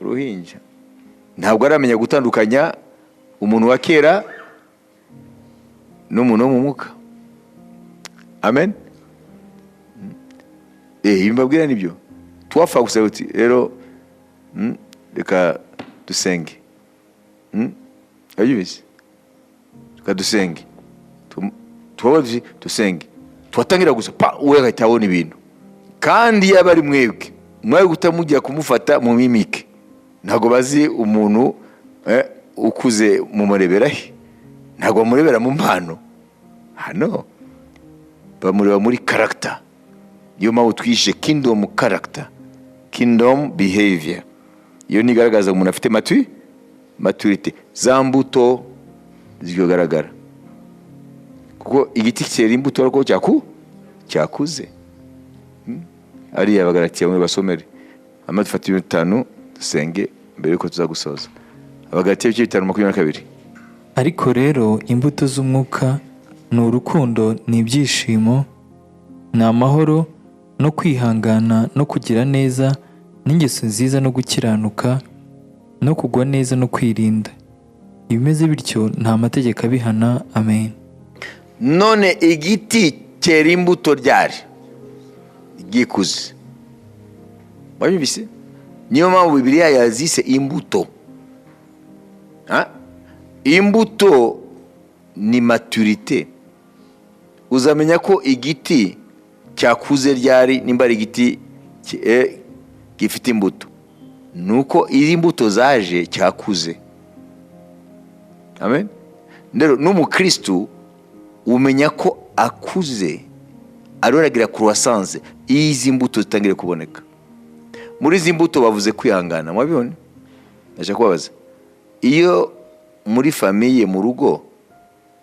uruhinja, ntabwo aramenya gutandukanya umuntu wa kera n'umuntu wo mu mwuka, amen. Ibi mbabwira nibyo twapfa gusa uti rero, reka dusenge. Urabyumvise? Reka dusenge. Tuba dusenge, twatangira gusa pa, we agahita abona ibintu. Kandi yaba ari mwebwe, mwari guhita mujya kumufata mu mimike. Ntabwo bazi umuntu ukuze mumurebera he? Ntabwo bamurebera mu mpano hano, bamureba muri caractère. Niyo mpamvu twishe kingdom character, kingdom behavior. Iyo nigaragaza umuntu afite maturité, za mbuto zigaragara, kuko igiti cyera imbuto ariko cyakuze. Ariya Abagalatiya, mwe basomere, hanyuma dufate ibintu 5 dusenge mbere yuko tuza gusoza. Abagalatiya ibice 5, 22. Ariko rero imbuto z'umwuka ni urukundo, ni ibyishimo, ni amahoro, no kwihangana, no kugira neza, n'ingeso nziza, no gukiranuka, no kugwa neza, no kwirinda. Ibimeze bityo nta mategeko abihana. Amen. None igiti cyera imbuto ryari? Gikuze. Wabyumvise? Niyo mpamvu Bibiliya yazise imbuto. Ha? Imbuto ni maturité. Uzamenya ko igiti cyakuze ryari, nimba ari igiti gifite imbuto? Ni uko iyo imbuto zaje, cyakuze, amen. Rero n'umukristu umenya ko akuze, aroragira croissance, iyo izi mbuto zitangiye kuboneka. Muri izi mbuto bavuze kwihangana, mwabibone. Ndashaka kubabaza: iyo muri famille, mu rugo,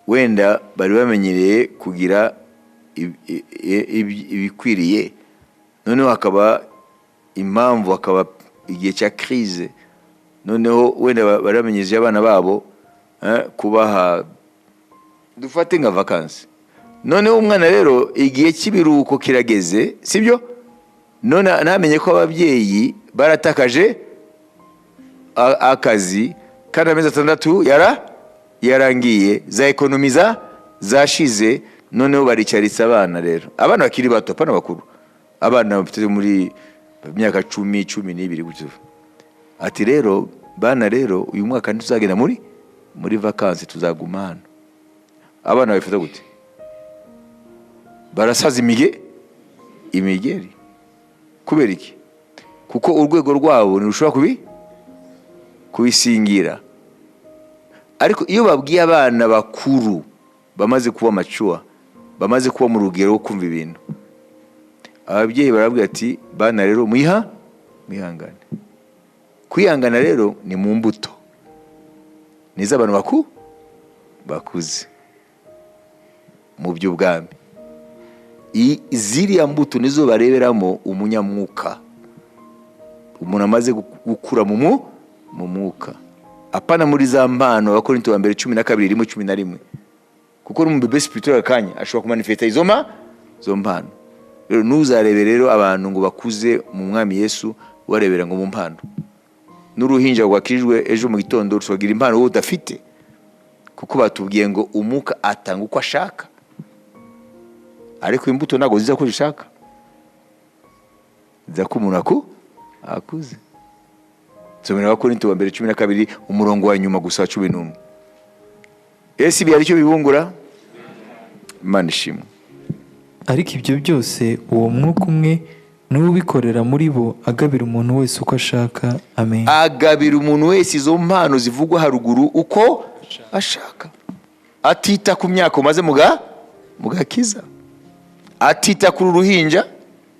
wenda bari bamenyereye kugira ibikwiriye, noneho hakaba impamvu, hakaba igihe cya crise, noneho wenda bari bamenyereje abana babo kubaha, dufate nka vacances, noneho umwana rero igihe cy'ibiruhuko kirageze, sibyo? None ntamenye ko ababyeyi baratakaje akazi, kandi amezi 6 yarangiye, za économies zashize, noneho baricaritse abana rero, abana bakiri bato, apana bakuru, abana bafite muri myaka 10, 12 gutyo, ati: "Rero bana, rero uyu mwaka ntituzagenda muri vacances, tuzaguma hano." Abana babifata gute? Barasaza imigeri. Kubera iki? Kuko urwego rwabo ntirushobora kubisingira. Ariko iyo babwiye abana bakuru bamaze kuba mature, bamaze kuba mu rugero rwo kumva ibintu, ababyeyi barabwira ati: "Bana rero, mwihangane." Kwihangana rero ni mu mbuto, ni iz'abantu bakuze mu by'ubwami. Ziriya mbuto nizo bareberamo umunyamwuka, umuntu amaze gukura mu mwuka, apana muri za mpano. Abakorinto wa mbere 12 rimwe, 11. Kuko no mu bébé spirituel akanya ashobora kumanifesta izo mpano. Rero ntuzarebe rero abantu ngo bakuze mu Mwami Yesu ubarebera ngo mu mpano. N'uruhinja rwakijwe ejo mu gitondo rushobora impano wowe udafite, kuko batubwiye ngo umwuka atanga uko ashaka, ariko imbuto ntabwo ziza ko zishaka, ziza ko umuntu akuze. Nsomera Abakorinto wa mbere 12, umurongo wa nyuma gusa wa 11. Ese ibi hari icyo bibungura? Imana ishimwe. Ariko ibyo byose uwo mwuka umwe niwe ubikorera muri bo, agabira umuntu wese uko ashaka. Amen. Agabira umuntu wese izo mpano zivugwa haruguru uko ashaka, atita ku myaka umaze mu gakiza, atita kuri uruhinja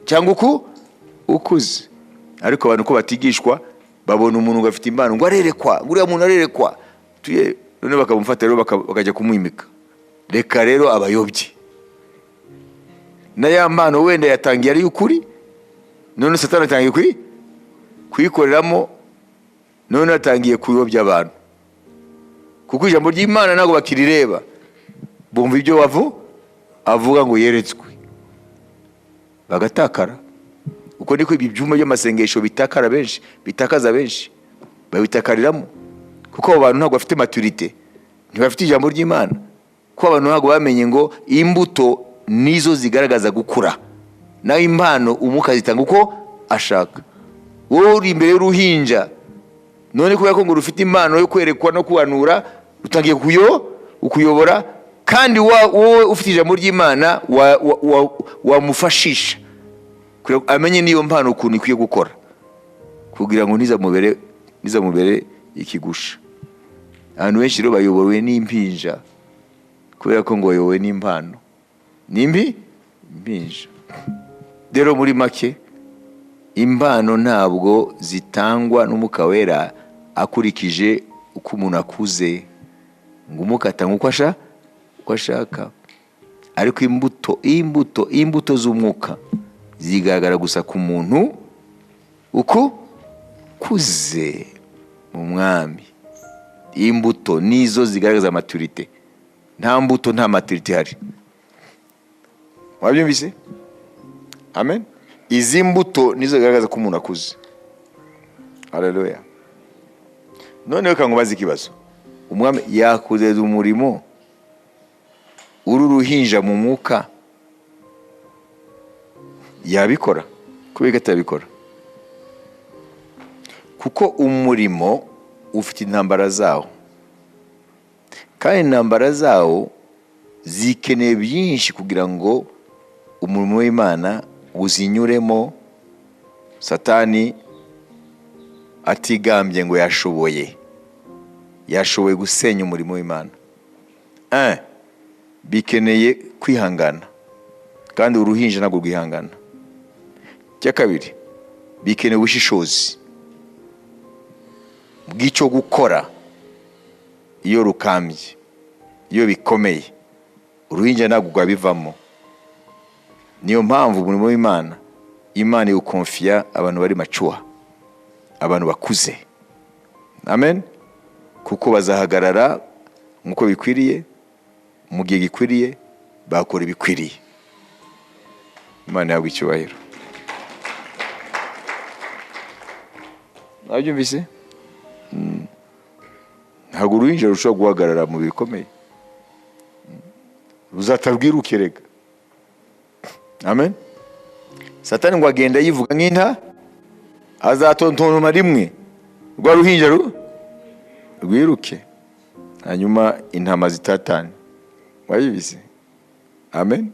cyangwa uku ukuze. Ariko abantu ko batigishwa, babona umuntu ngo afite impano, ngo arerekwa, ngo uriya muntu arerekwa tuye, none bakamufata rero bakajya kumwimika. Reka rero abayobye na ya mpano wenda yatangiye ari ukuri, none Satani atangiye kuyikoreramo, none atangiye kuyobya abantu, kuko ijambo ry'Imana ntabwo bakirireba, bumva ibyo avuga ngo yeretswe, bagatakara. Uko niko ibi byumba by'amasengesho bitakara benshi, bitakaza benshi, babitakariramo, kuko abo bantu ntabwo bafite maturité, ntibafite ijambo ry'Imana, kuko abantu ntabwo bamenye ngo imbuto nizo zigaragaza gukura, naho impano umwuka zitanga uko ashaka. Wowe uri imbere y'uruhinja, none kubera ko ngo rufite impano yo kwerekwa no kuhanura, rutangiye kuyobora, kandi wowe ufite ijambo ry'Imana wamufashisha kugira ngo amenye n'iyo mpano ukuntu ikwiye gukora, kugira ngo ntizamubere ikigusha. Abantu benshi rero bayobowe n'impinja, kubera ko ngo bayobowe n'impano nimbi impinja. Rero muri make, impano ntabwo zitangwa n'Umwuka Wera akurikije uko umuntu akuze, ngo umwuka atanga uko ashaka. Ariko imbuto z'umwuka zigaragara gusa ku muntu uko kuze mu Mwami. Imbuto nizo zigaragaza maturité. Nta mbuto, nta maturité ihari. Wabyumvise? Amen. Izi mbuto nizo zigaragaza ko umuntu akuze. Haleluya. Noneho reka nkubaze ikibazo: Umwami yakuzeza umurimo uri uruhinja mu mwuka? Yabikora? Kubera ko atabikora, kuko umurimo ufite intambara zawo, kandi intambara zawo zikeneye byinshi kugira ngo umurimo w'Imana uzinyuremo, Satani atigambye ngo yashoboye gusenya umurimo w'Imana. Un, bikeneye kwihangana, kandi uruhinja ntabwo rwihangana. Icya kabiri, bikeneye ubushishozi bw'icyo gukora iyo rukambye, iyo bikomeye. Uruhinja ntabwo rwabivamo. Niyo mpamvu umurimo w'Imana, Imana iwukonfiya abantu bari mature, abantu bakuze. Amen. Kuko bazahagarara nk'uko bikwiriye, mu gihe gikwiriye, bakora ibikwiriye. Imana yahabwa icyubahiro. Mwabyumvise? Ntabwo uruhinja rushobora guhagarara mu bikomeye, ruzata rwiruke rega. Amen. Satani ngo agenda yivuga nk'inta, azatontoma rimwe, rwa ruhinja rwiruke, hanyuma intama zitatane. Wabibize? Amen.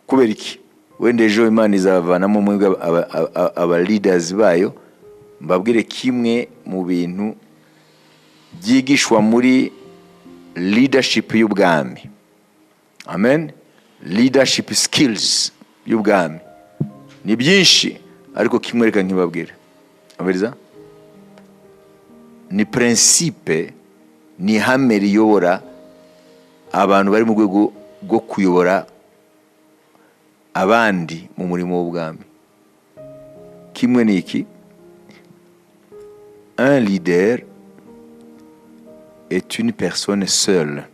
Kubera iki? Wenda ejo Imana izabavanamo mwebwe aba leaders bayo, mbabwire kimwe mu bintu byigishwa muri leadership y'ubwami. Amen. Leadership skills y'ubwami ni byinshi, ariko kimwe reka nkibabwire. Abariza ni principe, ni ihame riyobora abantu bari mu rwego rwo kuyobora. Abandi mu murimo w'ubwami. Kimwe ni iki: un leader est une personne seule.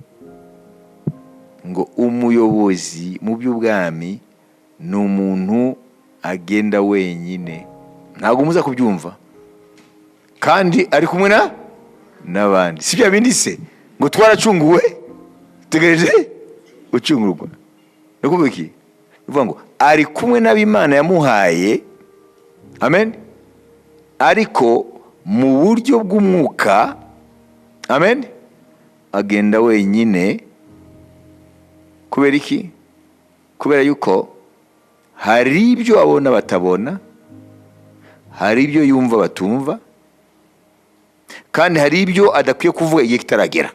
Ngo umuyobozi mu by'ubwami ni umuntu agenda wenyine. Ntabwo muza kubyumva kandi ari kumwe na n'abandi. Si bya bindi se ngo twaracunguwe, tegereje gucungurwa? Ni ukuvuga iki? Ni ukuvuga ngo ari kumwe n'ab'Imana yamuhaye, amen, ariko mu buryo bw'umwuka, amen, agenda wenyine. Kubera iki? Kubera yuko hari ibyo abona batabona, hari ibyo yumva batumva, kandi hari ibyo adakwiye kuvuga igihe kitaragera.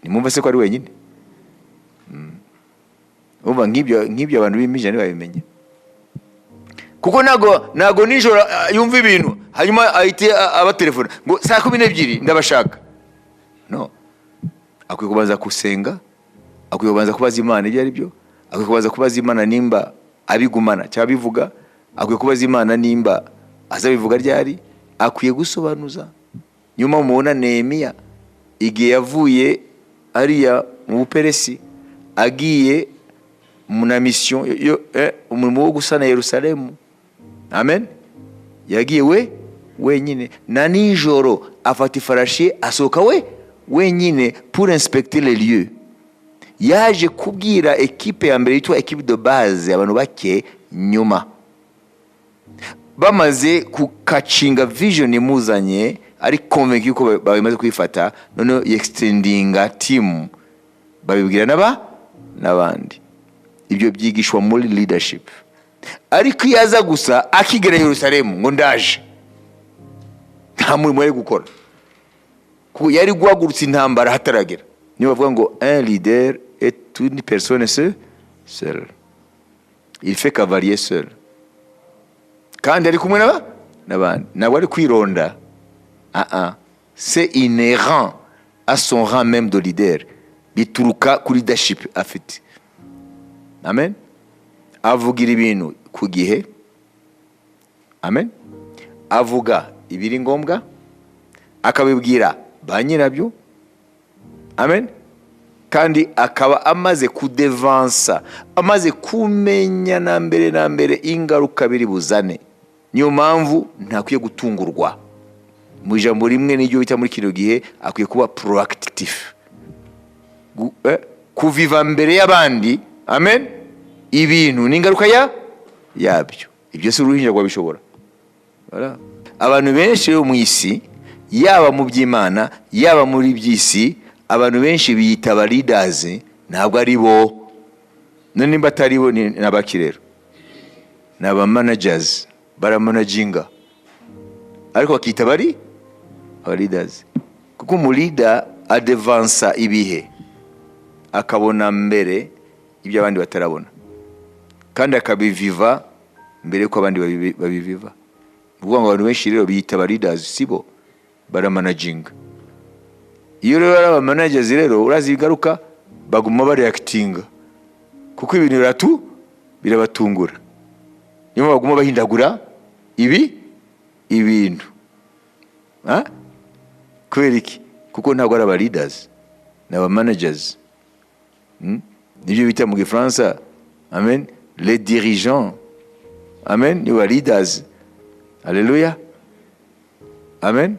Nimwumva se ko ari wenyine? Umva, nk'ibyo abantu b'impinja ntibabimenya, kuko ntago nijoro yumva ibintu, hanyuma ahite abatelefona ngo saa 12 ndabashaka. No akwiye kubanza gusenga, akwiye kubanza kubaza Imana ibyo ari byo, akwiye kubanza kubaza Imana nimba abigumana cyangwa abivuga, akwiye kubaza Imana nimba azabivuga ryari, akwiye gusobanuza. Niyo mpamvu mubona Nehemiya, igihe yavuye ariya mu Buperesi agiye na mission yo umurimo wo gusana Yerusalemu, amen, yagiye we wenyine, na nijoro afata ifarashi ye, asohoka we wenyine pour inspecter les lieux. Yaje kubwira ekipe ya mbere yitwa équipe de base, abantu bake, nyuma bamaze kukacinga vision imuzanye, ari convaincu yuko bamaze kuyifata, noneho yextendinga team, babibwira n'abandi. Ibyo byigishwa muri leadership. Ariko iyo aza gusa akigera Yerusalemu ngo ndaje, nta murimo yari gukora, kuko yari guhagurutsa intambara hataragera. Niyo bavuga ngo un leader est une personne seule, il fait cavalier seul, kandi ari kumwe n'abandi. Ntabwo ari kwironda. Ah ah, c'est inhérent à son rang même de leader, bituruka kuri leadership afite, amen. Avugira ibintu ku gihe, amen, avuga ibiri ngombwa, akabibwira ba nyirabyo, amen, kandi akaba amaze kudevansa, amaze kumenya na mbere na mbere ingaruka biri buzane. Niyo mpamvu ntakwiye gutungurwa. Mu ijambo rimwe, n'iryo bita muri kino gihe, akwiye kuba proactive, kuviva mbere y'abandi, amen, ibintu n'ingaruka yabyo. Ibyo si uruhinja rwabishobora. Voilà. Abantu benshi rero mu isi, yaba mu by'Imana, yaba muri by'isi, abantu benshi biyita aba leaders, ntabwo ari bo. None nimba atari bo, ni abaki rero? Ni aba managers, baramanaginga, ariko bakita bari aba leaders, kuko umu leader adevansa ibihe, akabona mbere ibyo abandi batarabona, kandi akabiviva mbere yuko abandi babiviva. Ni ukuvuga ngo abantu benshi rero biyita aba leaders, si bo, baramanaginga. Iyo rero ari aba managers rero, urazi ingaruka? Baguma bareactinga, kuko ibintu birabatungura. Niyo mpamvu baguma bahindagura ibintu. Ha? Kubera iki? Kuko ntabwo ari aba leaders, ni aba managers. Nibyo bita mu Gifaransa, amen, les dirigeants, amen, ni ba leaders. Haleluya, amen.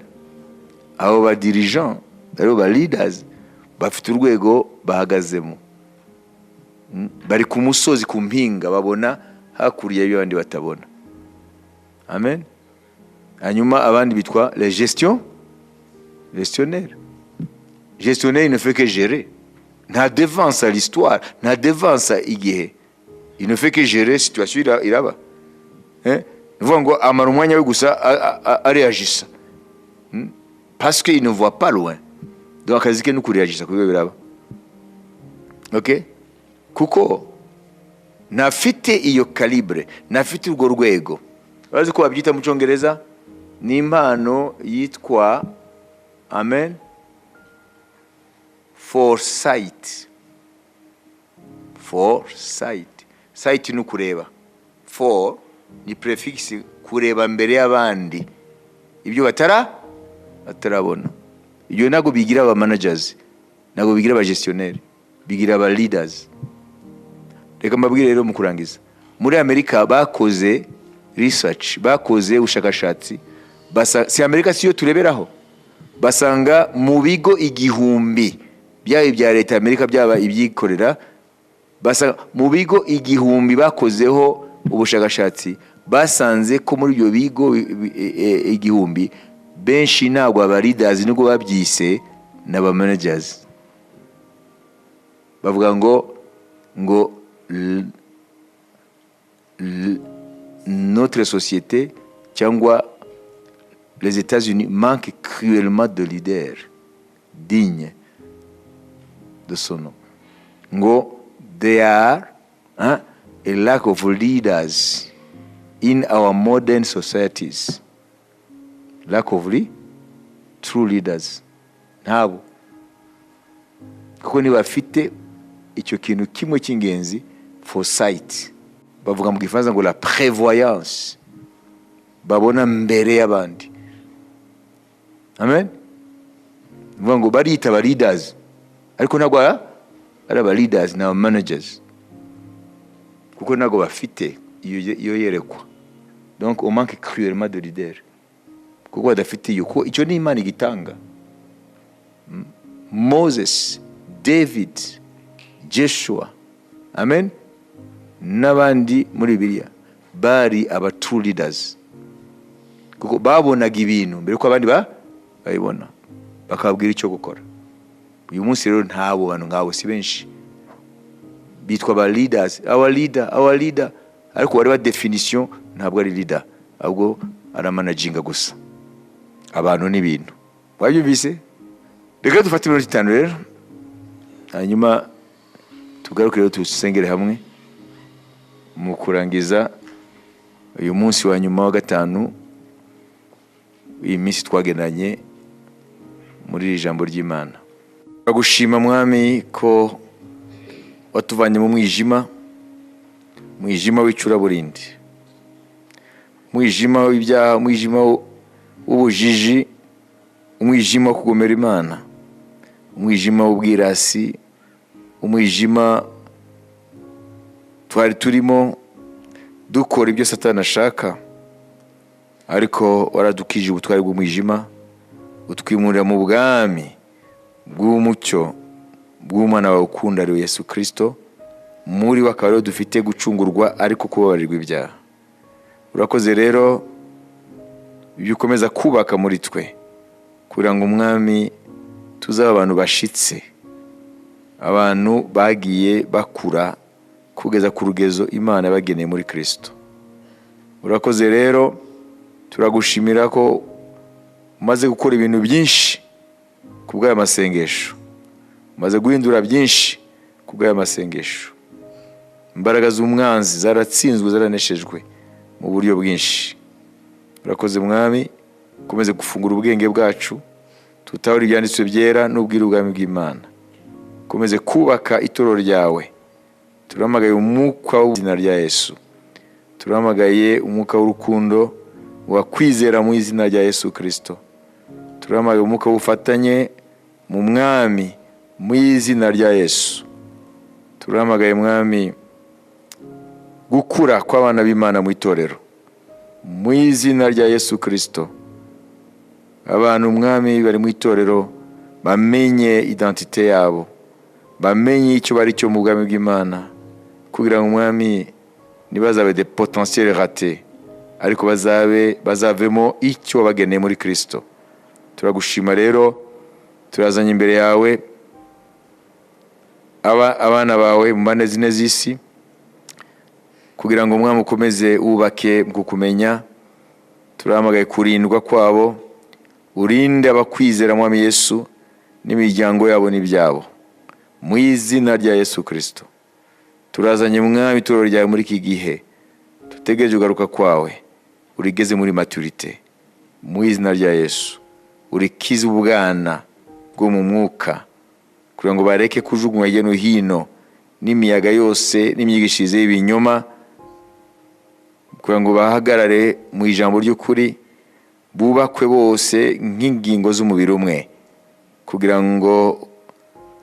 Abo ba dirigeants aribo ba leaders bafite urwego bahagazemo. Bari ku musozi, ku mpinga, babona hakurya y'ibyo abandi batabona, amen. Hanyuma abandi bitwa les gestionnaires. Gestionnaire, il ne fait que gérer, nta devance à l'histoire, nta devance igihe, il ne fait que gérer situation iraba. Ni ukuvuga ngo amara umwanya we gusa areagisa, Parce qu'il ne voit pas loin. Donc akazi ke ni ukureagisa kubyo biraba, okay? Kuko ntafite iyo calibre, ntafite urwo rwego. Urazi ko babyita mu Cyongereza, ni impano yitwa, amen, foresight. Foresight. Sight ni ukureba, fore ni préfixe, kureba mbere y'abandi ibyo batarabona. Ibyo ntabwo bigira aba managers, ntabwo bigira aba gestionnaire, bigira aba leaders. Reka mbabwire rero mu kurangiza, muri Amerika bakoze research, bakoze ubushakashatsi, si Amerika siyo tureberaho, basanga mu bigo 1000, byaba ibya leta ya Amerika, byaba ibyikorera, basanga mu bigo 1000 bakozeho ubushakashatsi, basanze ko muri ibyo bigo 1000, benshi ntabwo aba leaders, nubwo babyise n'aba managers. Bavuga ngo notre société cyangwa les États-Unis manquent cruellement de leaders dignes de son nom, ngo they are, hein, a lack of leaders in our modern societies, lack of true leaders. Ntabo, kuko ntibafite icyo kintu kimwe cy'ingenzi, foresight. Bavuga mu Gifaransa ngo la prévoyance, babona mbere y'abandi. Amen. Ni ngo bariyita aba leaders, ariko ntabwo ari aba leaders, ni aba managers, kuko ntabwo bafite iyo yerekwa. Donc on manque cruellement de leaders kuko badafite iyo, kuko icyo ni Imana igitanga. Moses, David, Joshua, amen, n'abandi muri Bibiliya bari aba true leaders, kuko babonaga ibintu mbere ko abandi babibona, bakababwira icyo gukora. Uyu munsi rero ntabo bantu nk'abo, si benshi bitwa aba leaders, our leader, our leader, ariko wareba definition, ntabwo ari leader, ahubwo aramanaginga gusa abantu n'ibintu. Wabyumvise? Reka dufate iminota 5 rero, hanyuma tugaruke rero dusengere hamwe mu kurangiza uyu munsi wa nyuma wa gatanu, iyi minsi twagendanye muri iri jambo ry'Imana. Turagushima Mwami ko watuvanye mu mwijima, mwijima w'icuraburindi, umwijima w'ibyaha, umwijima w'ubujiji, umwijima wo kugomera Imana, umwijima w'ubwirasi, umwijima twari turimo dukora ibyo Satani ashaka, ariko waradukije ubutware bw'umwijima, utwimurira mu bwami bw'umucyo bw'umwana wawe ukunda, ari we Yesu Kirisito. Muri we akaba ariho dufite gucungurwa, ariko kubabarirwa ibyaha. Urakoze rero ibyo ukomeza kubaka muri twe, kugira ngo Umwami tuzabe abantu bashitse, abantu bagiye bakura kugeza ku rugezo Imana yabageneye muri Kirisito. Urakoze rero, turagushimira ko umaze gukora ibintu byinshi ku bw'aya masengesho, umaze guhindura byinshi ku bw'aya masengesho. Imbaraga z'umwanzi zaratsinzwe, zaraneshejwe mu buryo bwinshi. Urakoze Mwami, ukomeze gufungura ubwenge bwacu, tutahura ibyanditswe byera n'ubwira ubwami bw'Imana. Ukomeze kubaka itorero ryawe. Turahamagaye umwuka w'izina rya Yesu, turahamagaye umwuka w'urukundo wakwizera mu izina rya Yesu Kirisito, turahamagaye umwuka w'ubufatanye mu Mwami mu izina rya Yesu. Turahamagaye Mwami gukura kw'abana b'Imana mu itorero mu izina rya Yesu Kirisito. Abantu Mwami bari mu itorero bamenye identité yabo, bamenye icyo bari cyo mu bwami bw'Imana, kugira ngo Umwami ntibazabe des potentiels ratés, ariko bazabe bazavemo icyo wabageneye muri Kirisito. Turagushima rero, turazanye imbere yawe abana bawe mu mpande zine z'isi, kugira ngo Umwami ukomeze wubake mu kukumenya. Turahamagaye kurindwa kwabo, urinde abakwizera Mwami Yesu n'imiryango yabo n'ibyabo mu izina rya Yesu Kirisito. Turazanye Mwami itorero ryawe muri iki gihe dutegereje ugaruka kwawe, urigeze muri maturité mu izina rya Yesu, urikize ubwana bwo mu mwuka, kugira ngo bareke kujugunywa hirya no hino. n'imiyaga yose n'imyigishirize y'ibinyoma, kugira ngo bahagarare mu ijambo ry'ukuri, bubakwe bose nk'ingingo z'umubiri umwe, kugira ngo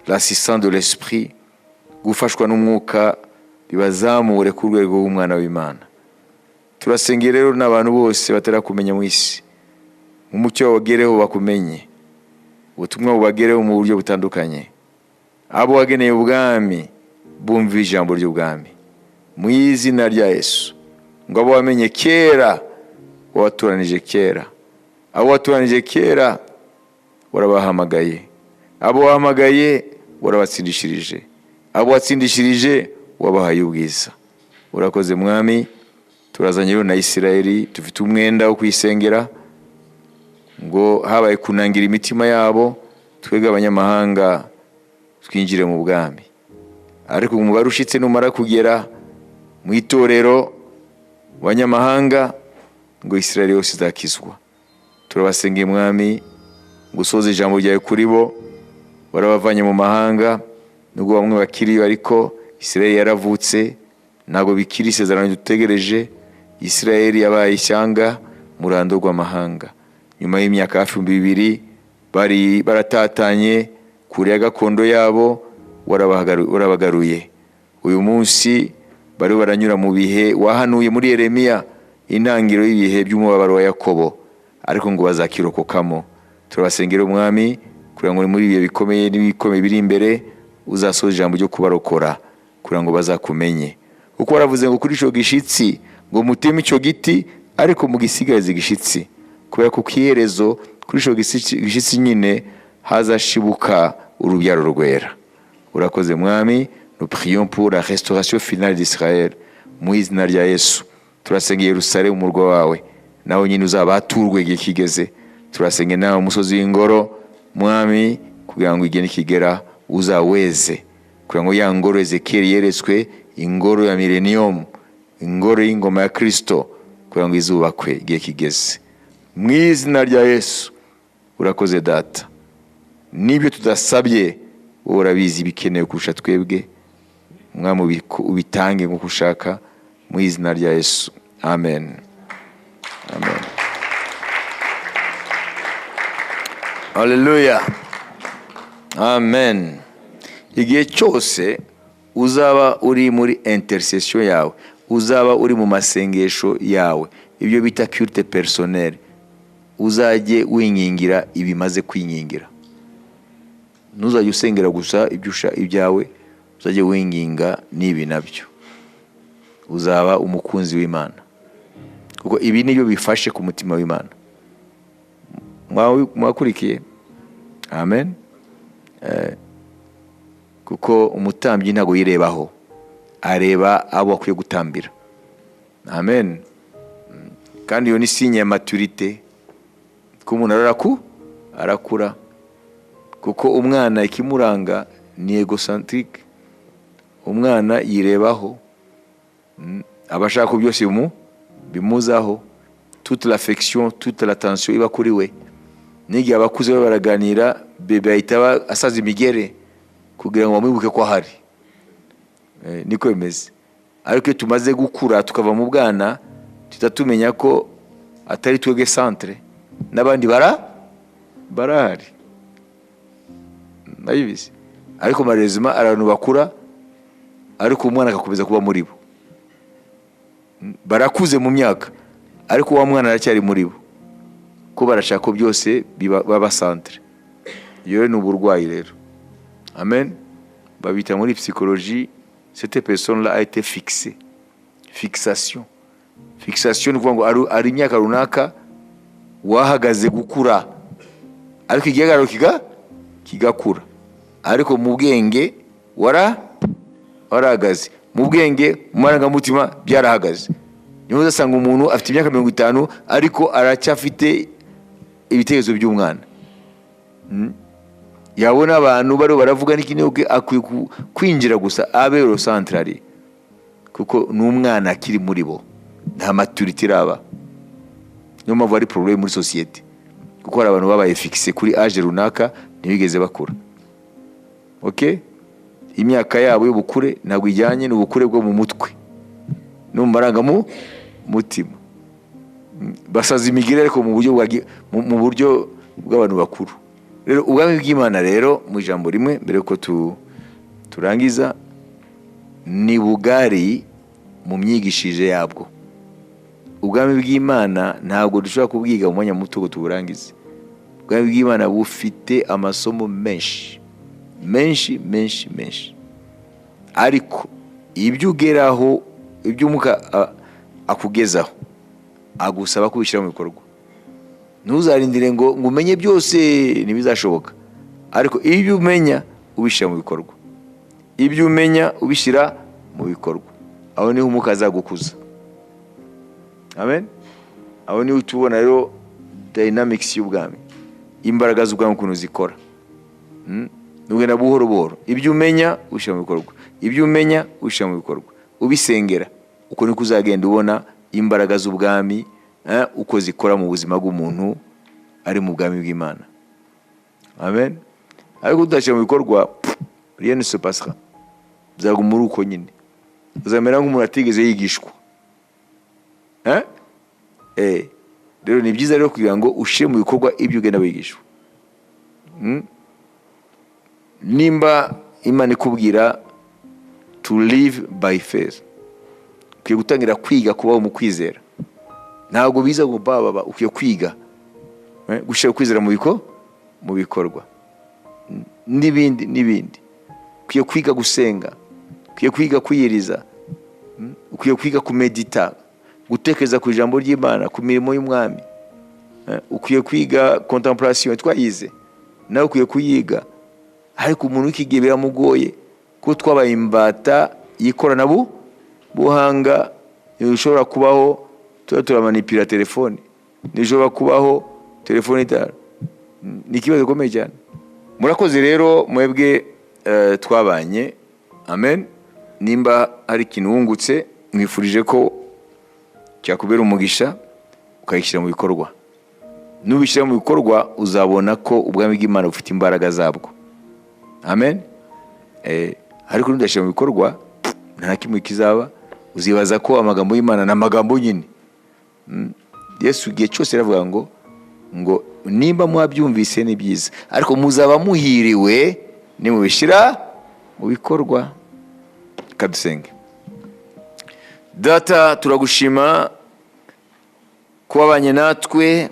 l'assistance de l'esprit, gufashwa n'umwuka, bibazamure ku rwego rw'umwana w'Imana. Turasengera rero n'abantu bose batarakumenya mu isi, umucyo babagereho, bakumenye, ubutumwa bubagereho mu buryo butandukanye. Abo wageneye ubwami bumva ijambo ry'ubwami mu izina rya Yesu. Ngo abo wamenye kera, wabatoranije kera, abo watoranije kera warabahamagaye, abo wahamagaye warabatsindishirije, abo watsindishirije wabahaye ubwiza. Urakoze, Mwami. Turazanye rero na Isirayeli, dufite umwenda wo kuyisengera, ngo habaye kunangira imitima yabo, twebwe abanyamahanga twinjire mu bwami. Ariko umubare ushitse numara kugera mu itorero mu banyamahanga, ngo Isirayeli yose izakizwa. Turabasengeye, Mwami, ngo usoze ijambo ryawe kuri bo. Warabavanye mu mahanga, nubwo bamwe bakiriyo, ariko Isirayeli yaravutse, ntabwo bikiri isezerano dutegereje. Isirayeli yabaye ishyanga mu ruhando rw'amahanga nyuma y'imyaka hafi 2000 bari baratatanye kure ya gakondo yabo. Warabagaruye. Uyu munsi bari baranyura mu bihe wahanuye muri Yeremiya, intangiriro y'ibihe by'umubabaro wa Yakobo, ariko ngo bazakirokokamo. Turabasengera, Umwami, kugira ngo muri ibihe bikomeye n'ibikomeye biri imbere uzasoza ijambo ryo kubarokora, kugira ngo bazakumenye, kuko waravuze ngo kuri icyo gishitsi ngo muteme icyo giti ariko mugisigarize igishitsi, kubera ko ku iherezo kuri icyo gishitsi nyine hazashibuka urubyaro rwera. Urakoze, Mwami. Nous prions pour la restauration finale d'Israël mu izina rya Yesu. Turasenga Yerusalemu, umurwa wawe, nawe nyine uzaba haturwe igihe kigeze. Turasenga nawe umusozi w'ingoro, Mwami, kugira ngo igihe nikigera uzaweze, kugira ngo ya ngoro Ezekiyeli yeretswe, ingoro ya millennium, ingoro y'ingoma ya Kristo, kugira ngo izubakwe igihe kigeze mu izina rya Yesu. Urakoze, Data. N'ibyo tudasabye wowe urabizi bikenewe kurusha twebwe. Mwami, ubitange nk'uko ushaka mu izina rya Yesu. Amen, amen. Haleluya, amen. Igihe cyose uzaba uri muri intercession yawe, uzaba uri mu masengesho yawe, ibyo bita culte personnel, uzajye wingingira ibimaze kwingingira. Ntuzajye usengera gusa ibyo ibyawe, uzajye winginga n'ibi nabyo. Uzaba umukunzi w'Imana, kuko ibi nibyo bifashe ku mutima w'Imana. Mwakurikiye? Amen. Kuko umutambyi ntabwo yirebaho, areba abo akwiye gutambira. Amen. Kandi iyo ni signe ya maturité, ko umuntu arakura, kuko umwana ikimuranga ni égocentrique. Umwana yirebaho, aba ashaka ko byose bimuzaho, toute l'affection, toute l'attention iba kuri we. N'igihe abakuze baba baraganira, bébé ahita aba asaza imigere kugira ngo bamwibuke ko ahari. Niko bimeze. Ariko iyo tumaze gukura tukava mu bwana, tuhita tumenya ko atari twebwe centre, n'abandi barahari. Ndabizi. Ariko malheureusement hari abantu bakura ariko umwana agakomeza kuba muri bo. Barakuze mu myaka ariko wa mwana aracyari muri bo, ko barashaka ko byose baba centre. Iyo ni uburwayi rero. Amen. Babita muri psychologie, cette personne là a été fixée. Fixation, fixation ni ukuvuga ngo ari imyaka runaka wahagaze gukura, ariko igihagararo kigakura, ariko mu bwenge warahagaze, mu bwenge, mu marangamutima byarahagaze. Niho uzasanga umuntu afite imyaka 50 ariko aracyafite ibitekerezo by'umwana. Yabona abantu bariho baravuga n'ikindi, akwiye kwinjira gusa abe centrale, kuko ni umwana akiri muri bo, nta maturité iraba. Niyo mpamvu hari problème muri société, kuko hari abantu babaye fixé kuri âge runaka, ntibigeze bakura. Ok, Imyaka yabo y'ubukure ntabwo ijyanye n'ubukure bwo mu mutwe no mu marangamutima. Basaza imigire, ariko mu buryo bw'abantu bakuru. Rero ubwami bw'Imana rero, mu ijambo rimwe mbere yuko turangiza, ni bugari mu myigishirize yabwo. Ubwami bw'Imana ntabwo dushobora kubwiga mu mwanya muto ngo tuburangize. Ubwami bw'Imana bufite amasomo menshi, menshi, menshi, menshi, ariko ibyo ugeraho, ibyo Umwuka akugezaho, agusaba kubishyira mu bikorwa. Ntuzarindire ngo umenye byose, ntibizashoboka. Ariko ibyo umenya ubishyira mu bikorwa, ibyo umenya ubishyira mu bikorwa, aho niho Umwuka azagukuza. Amen. Aho niho tubona rero dynamics y'ubwami, imbaraga z'ubwami ukuntu zikora. Ugenda buhoro buhoro, ibyo umenya ubishyira mu bikorwa, ibyo umenya ubishyira mu bikorwa, ubisengera. Uko niko uzagenda ubona imbaraga z'ubwami, uko zikora mu buzima bw'umuntu ari mu bwami bw'Imana. Amen. Ariko udashyira mu bikorwa, rien ne se passera, bizaguma uri uko nyine, uzamera nk'umuntu atigeze yigishwa. Eh? Rero ni byiza rero kugira ngo ushyire mu bikorwa ibyo ugenda wigishwa. Nimba Imana ikubwira to live by faith, ukwiye gutangira kwiga kubaho mu kwizera. Ntabwo biza ngo baba, ukwiye kwiga gushyira kwizera mu bikorwa n'ibindi n'ibindi. Ukwiye kwiga gusenga, ukwiye kwiga kwiyiriza, ukwiye kwiga kumedita, gutekereza ku ijambo ry'Imana, ku mirimo y'Umwami. Ukwiye kwiga contemplation, twayize, nawe ukwiye kuyiga. Ariko umuntu w'iki gihe biramugoye, kuko twabaye imbata y'ikoranabuhanga. Ntishobora kubaho tuba turamanipira telefone, ntishobora kubaho telefone itara. Ni ikibazo gikomeye cyane. Murakoze rero mwebwe twabanye. Amen. Nimba hari ikintu wungutse, mwifurije ko cyakubera umugisha, ukagishyira mu bikorwa. Nubishyira mu bikorwa, uzabona ko ubwami bw'Imana bufite imbaraga zabwo. Amen. Ariko nudashyira mu bikorwa, nta na kimwe kizaba. Uzibaza ko amagambo y'Imana ni amagambo nyine. Yesu igihe cyose yaravuga ngo nimba mwabyumvise ni byiza, ariko muzaba muhiriwe nimubishyira mu bikorwa. Kadusenge. Data, turagushima ko wabanye natwe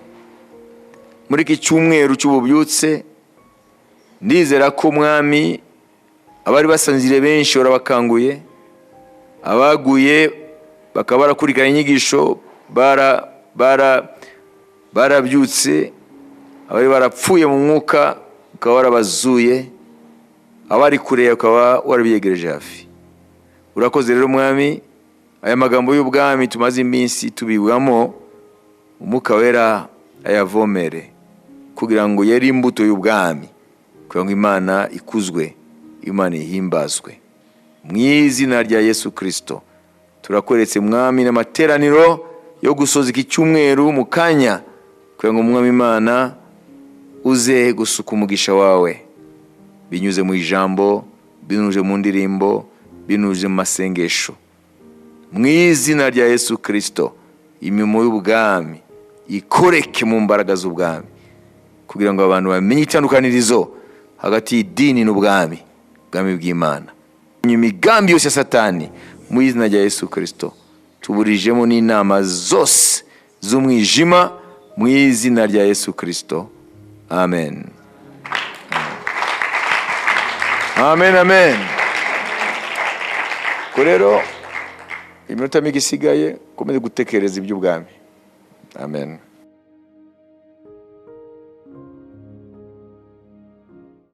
muri iki cyumweru cy'ububyutse. Ndizera ko, Mwami, abari basanzire benshi warabakanguye, abaguye bakaba barakurikirana inyigisho barabyutse, abari barapfuye mu mwuka ukaba warabazuye, abari kure ukaba warabiyegereje hafi. Urakoze rero, Mwami. Aya magambo y'ubwami tumaze iminsi tubibwamo, Umwuka Wera ayavomere kugira ngo yere imbuto y'ubwami, kugira ngo Imana ikuzwe, Imana ihimbazwe. Mu izina rya Yesu Kirisito turakweretse, Mwami, n'amateraniro yo gusoza iki cyumweru mu kanya, kugira ngo, Umwami Imana, uze gusuka umugisha wawe binyuze mu ijambo, binyuze mu ndirimbo, binyuze mu masengesho. Mu izina rya Yesu Kirisito, imirimo y'ubwami ikoreke mu mbaraga z'ubwami, kugira ngo abantu bamenye itandukanirizo hagati y'idini n'ubwami, ubwami bw'Imana. Imigambi yose ya Satani, mu izina rya Yesu Kirisito, tuburijemo n'inama zose z'umwijima, mu izina rya Yesu Kirisito. Amen, amen, amen. Ko rero iminota mike isigaye, ukomeze gutekereza iby'ubwami. Amen.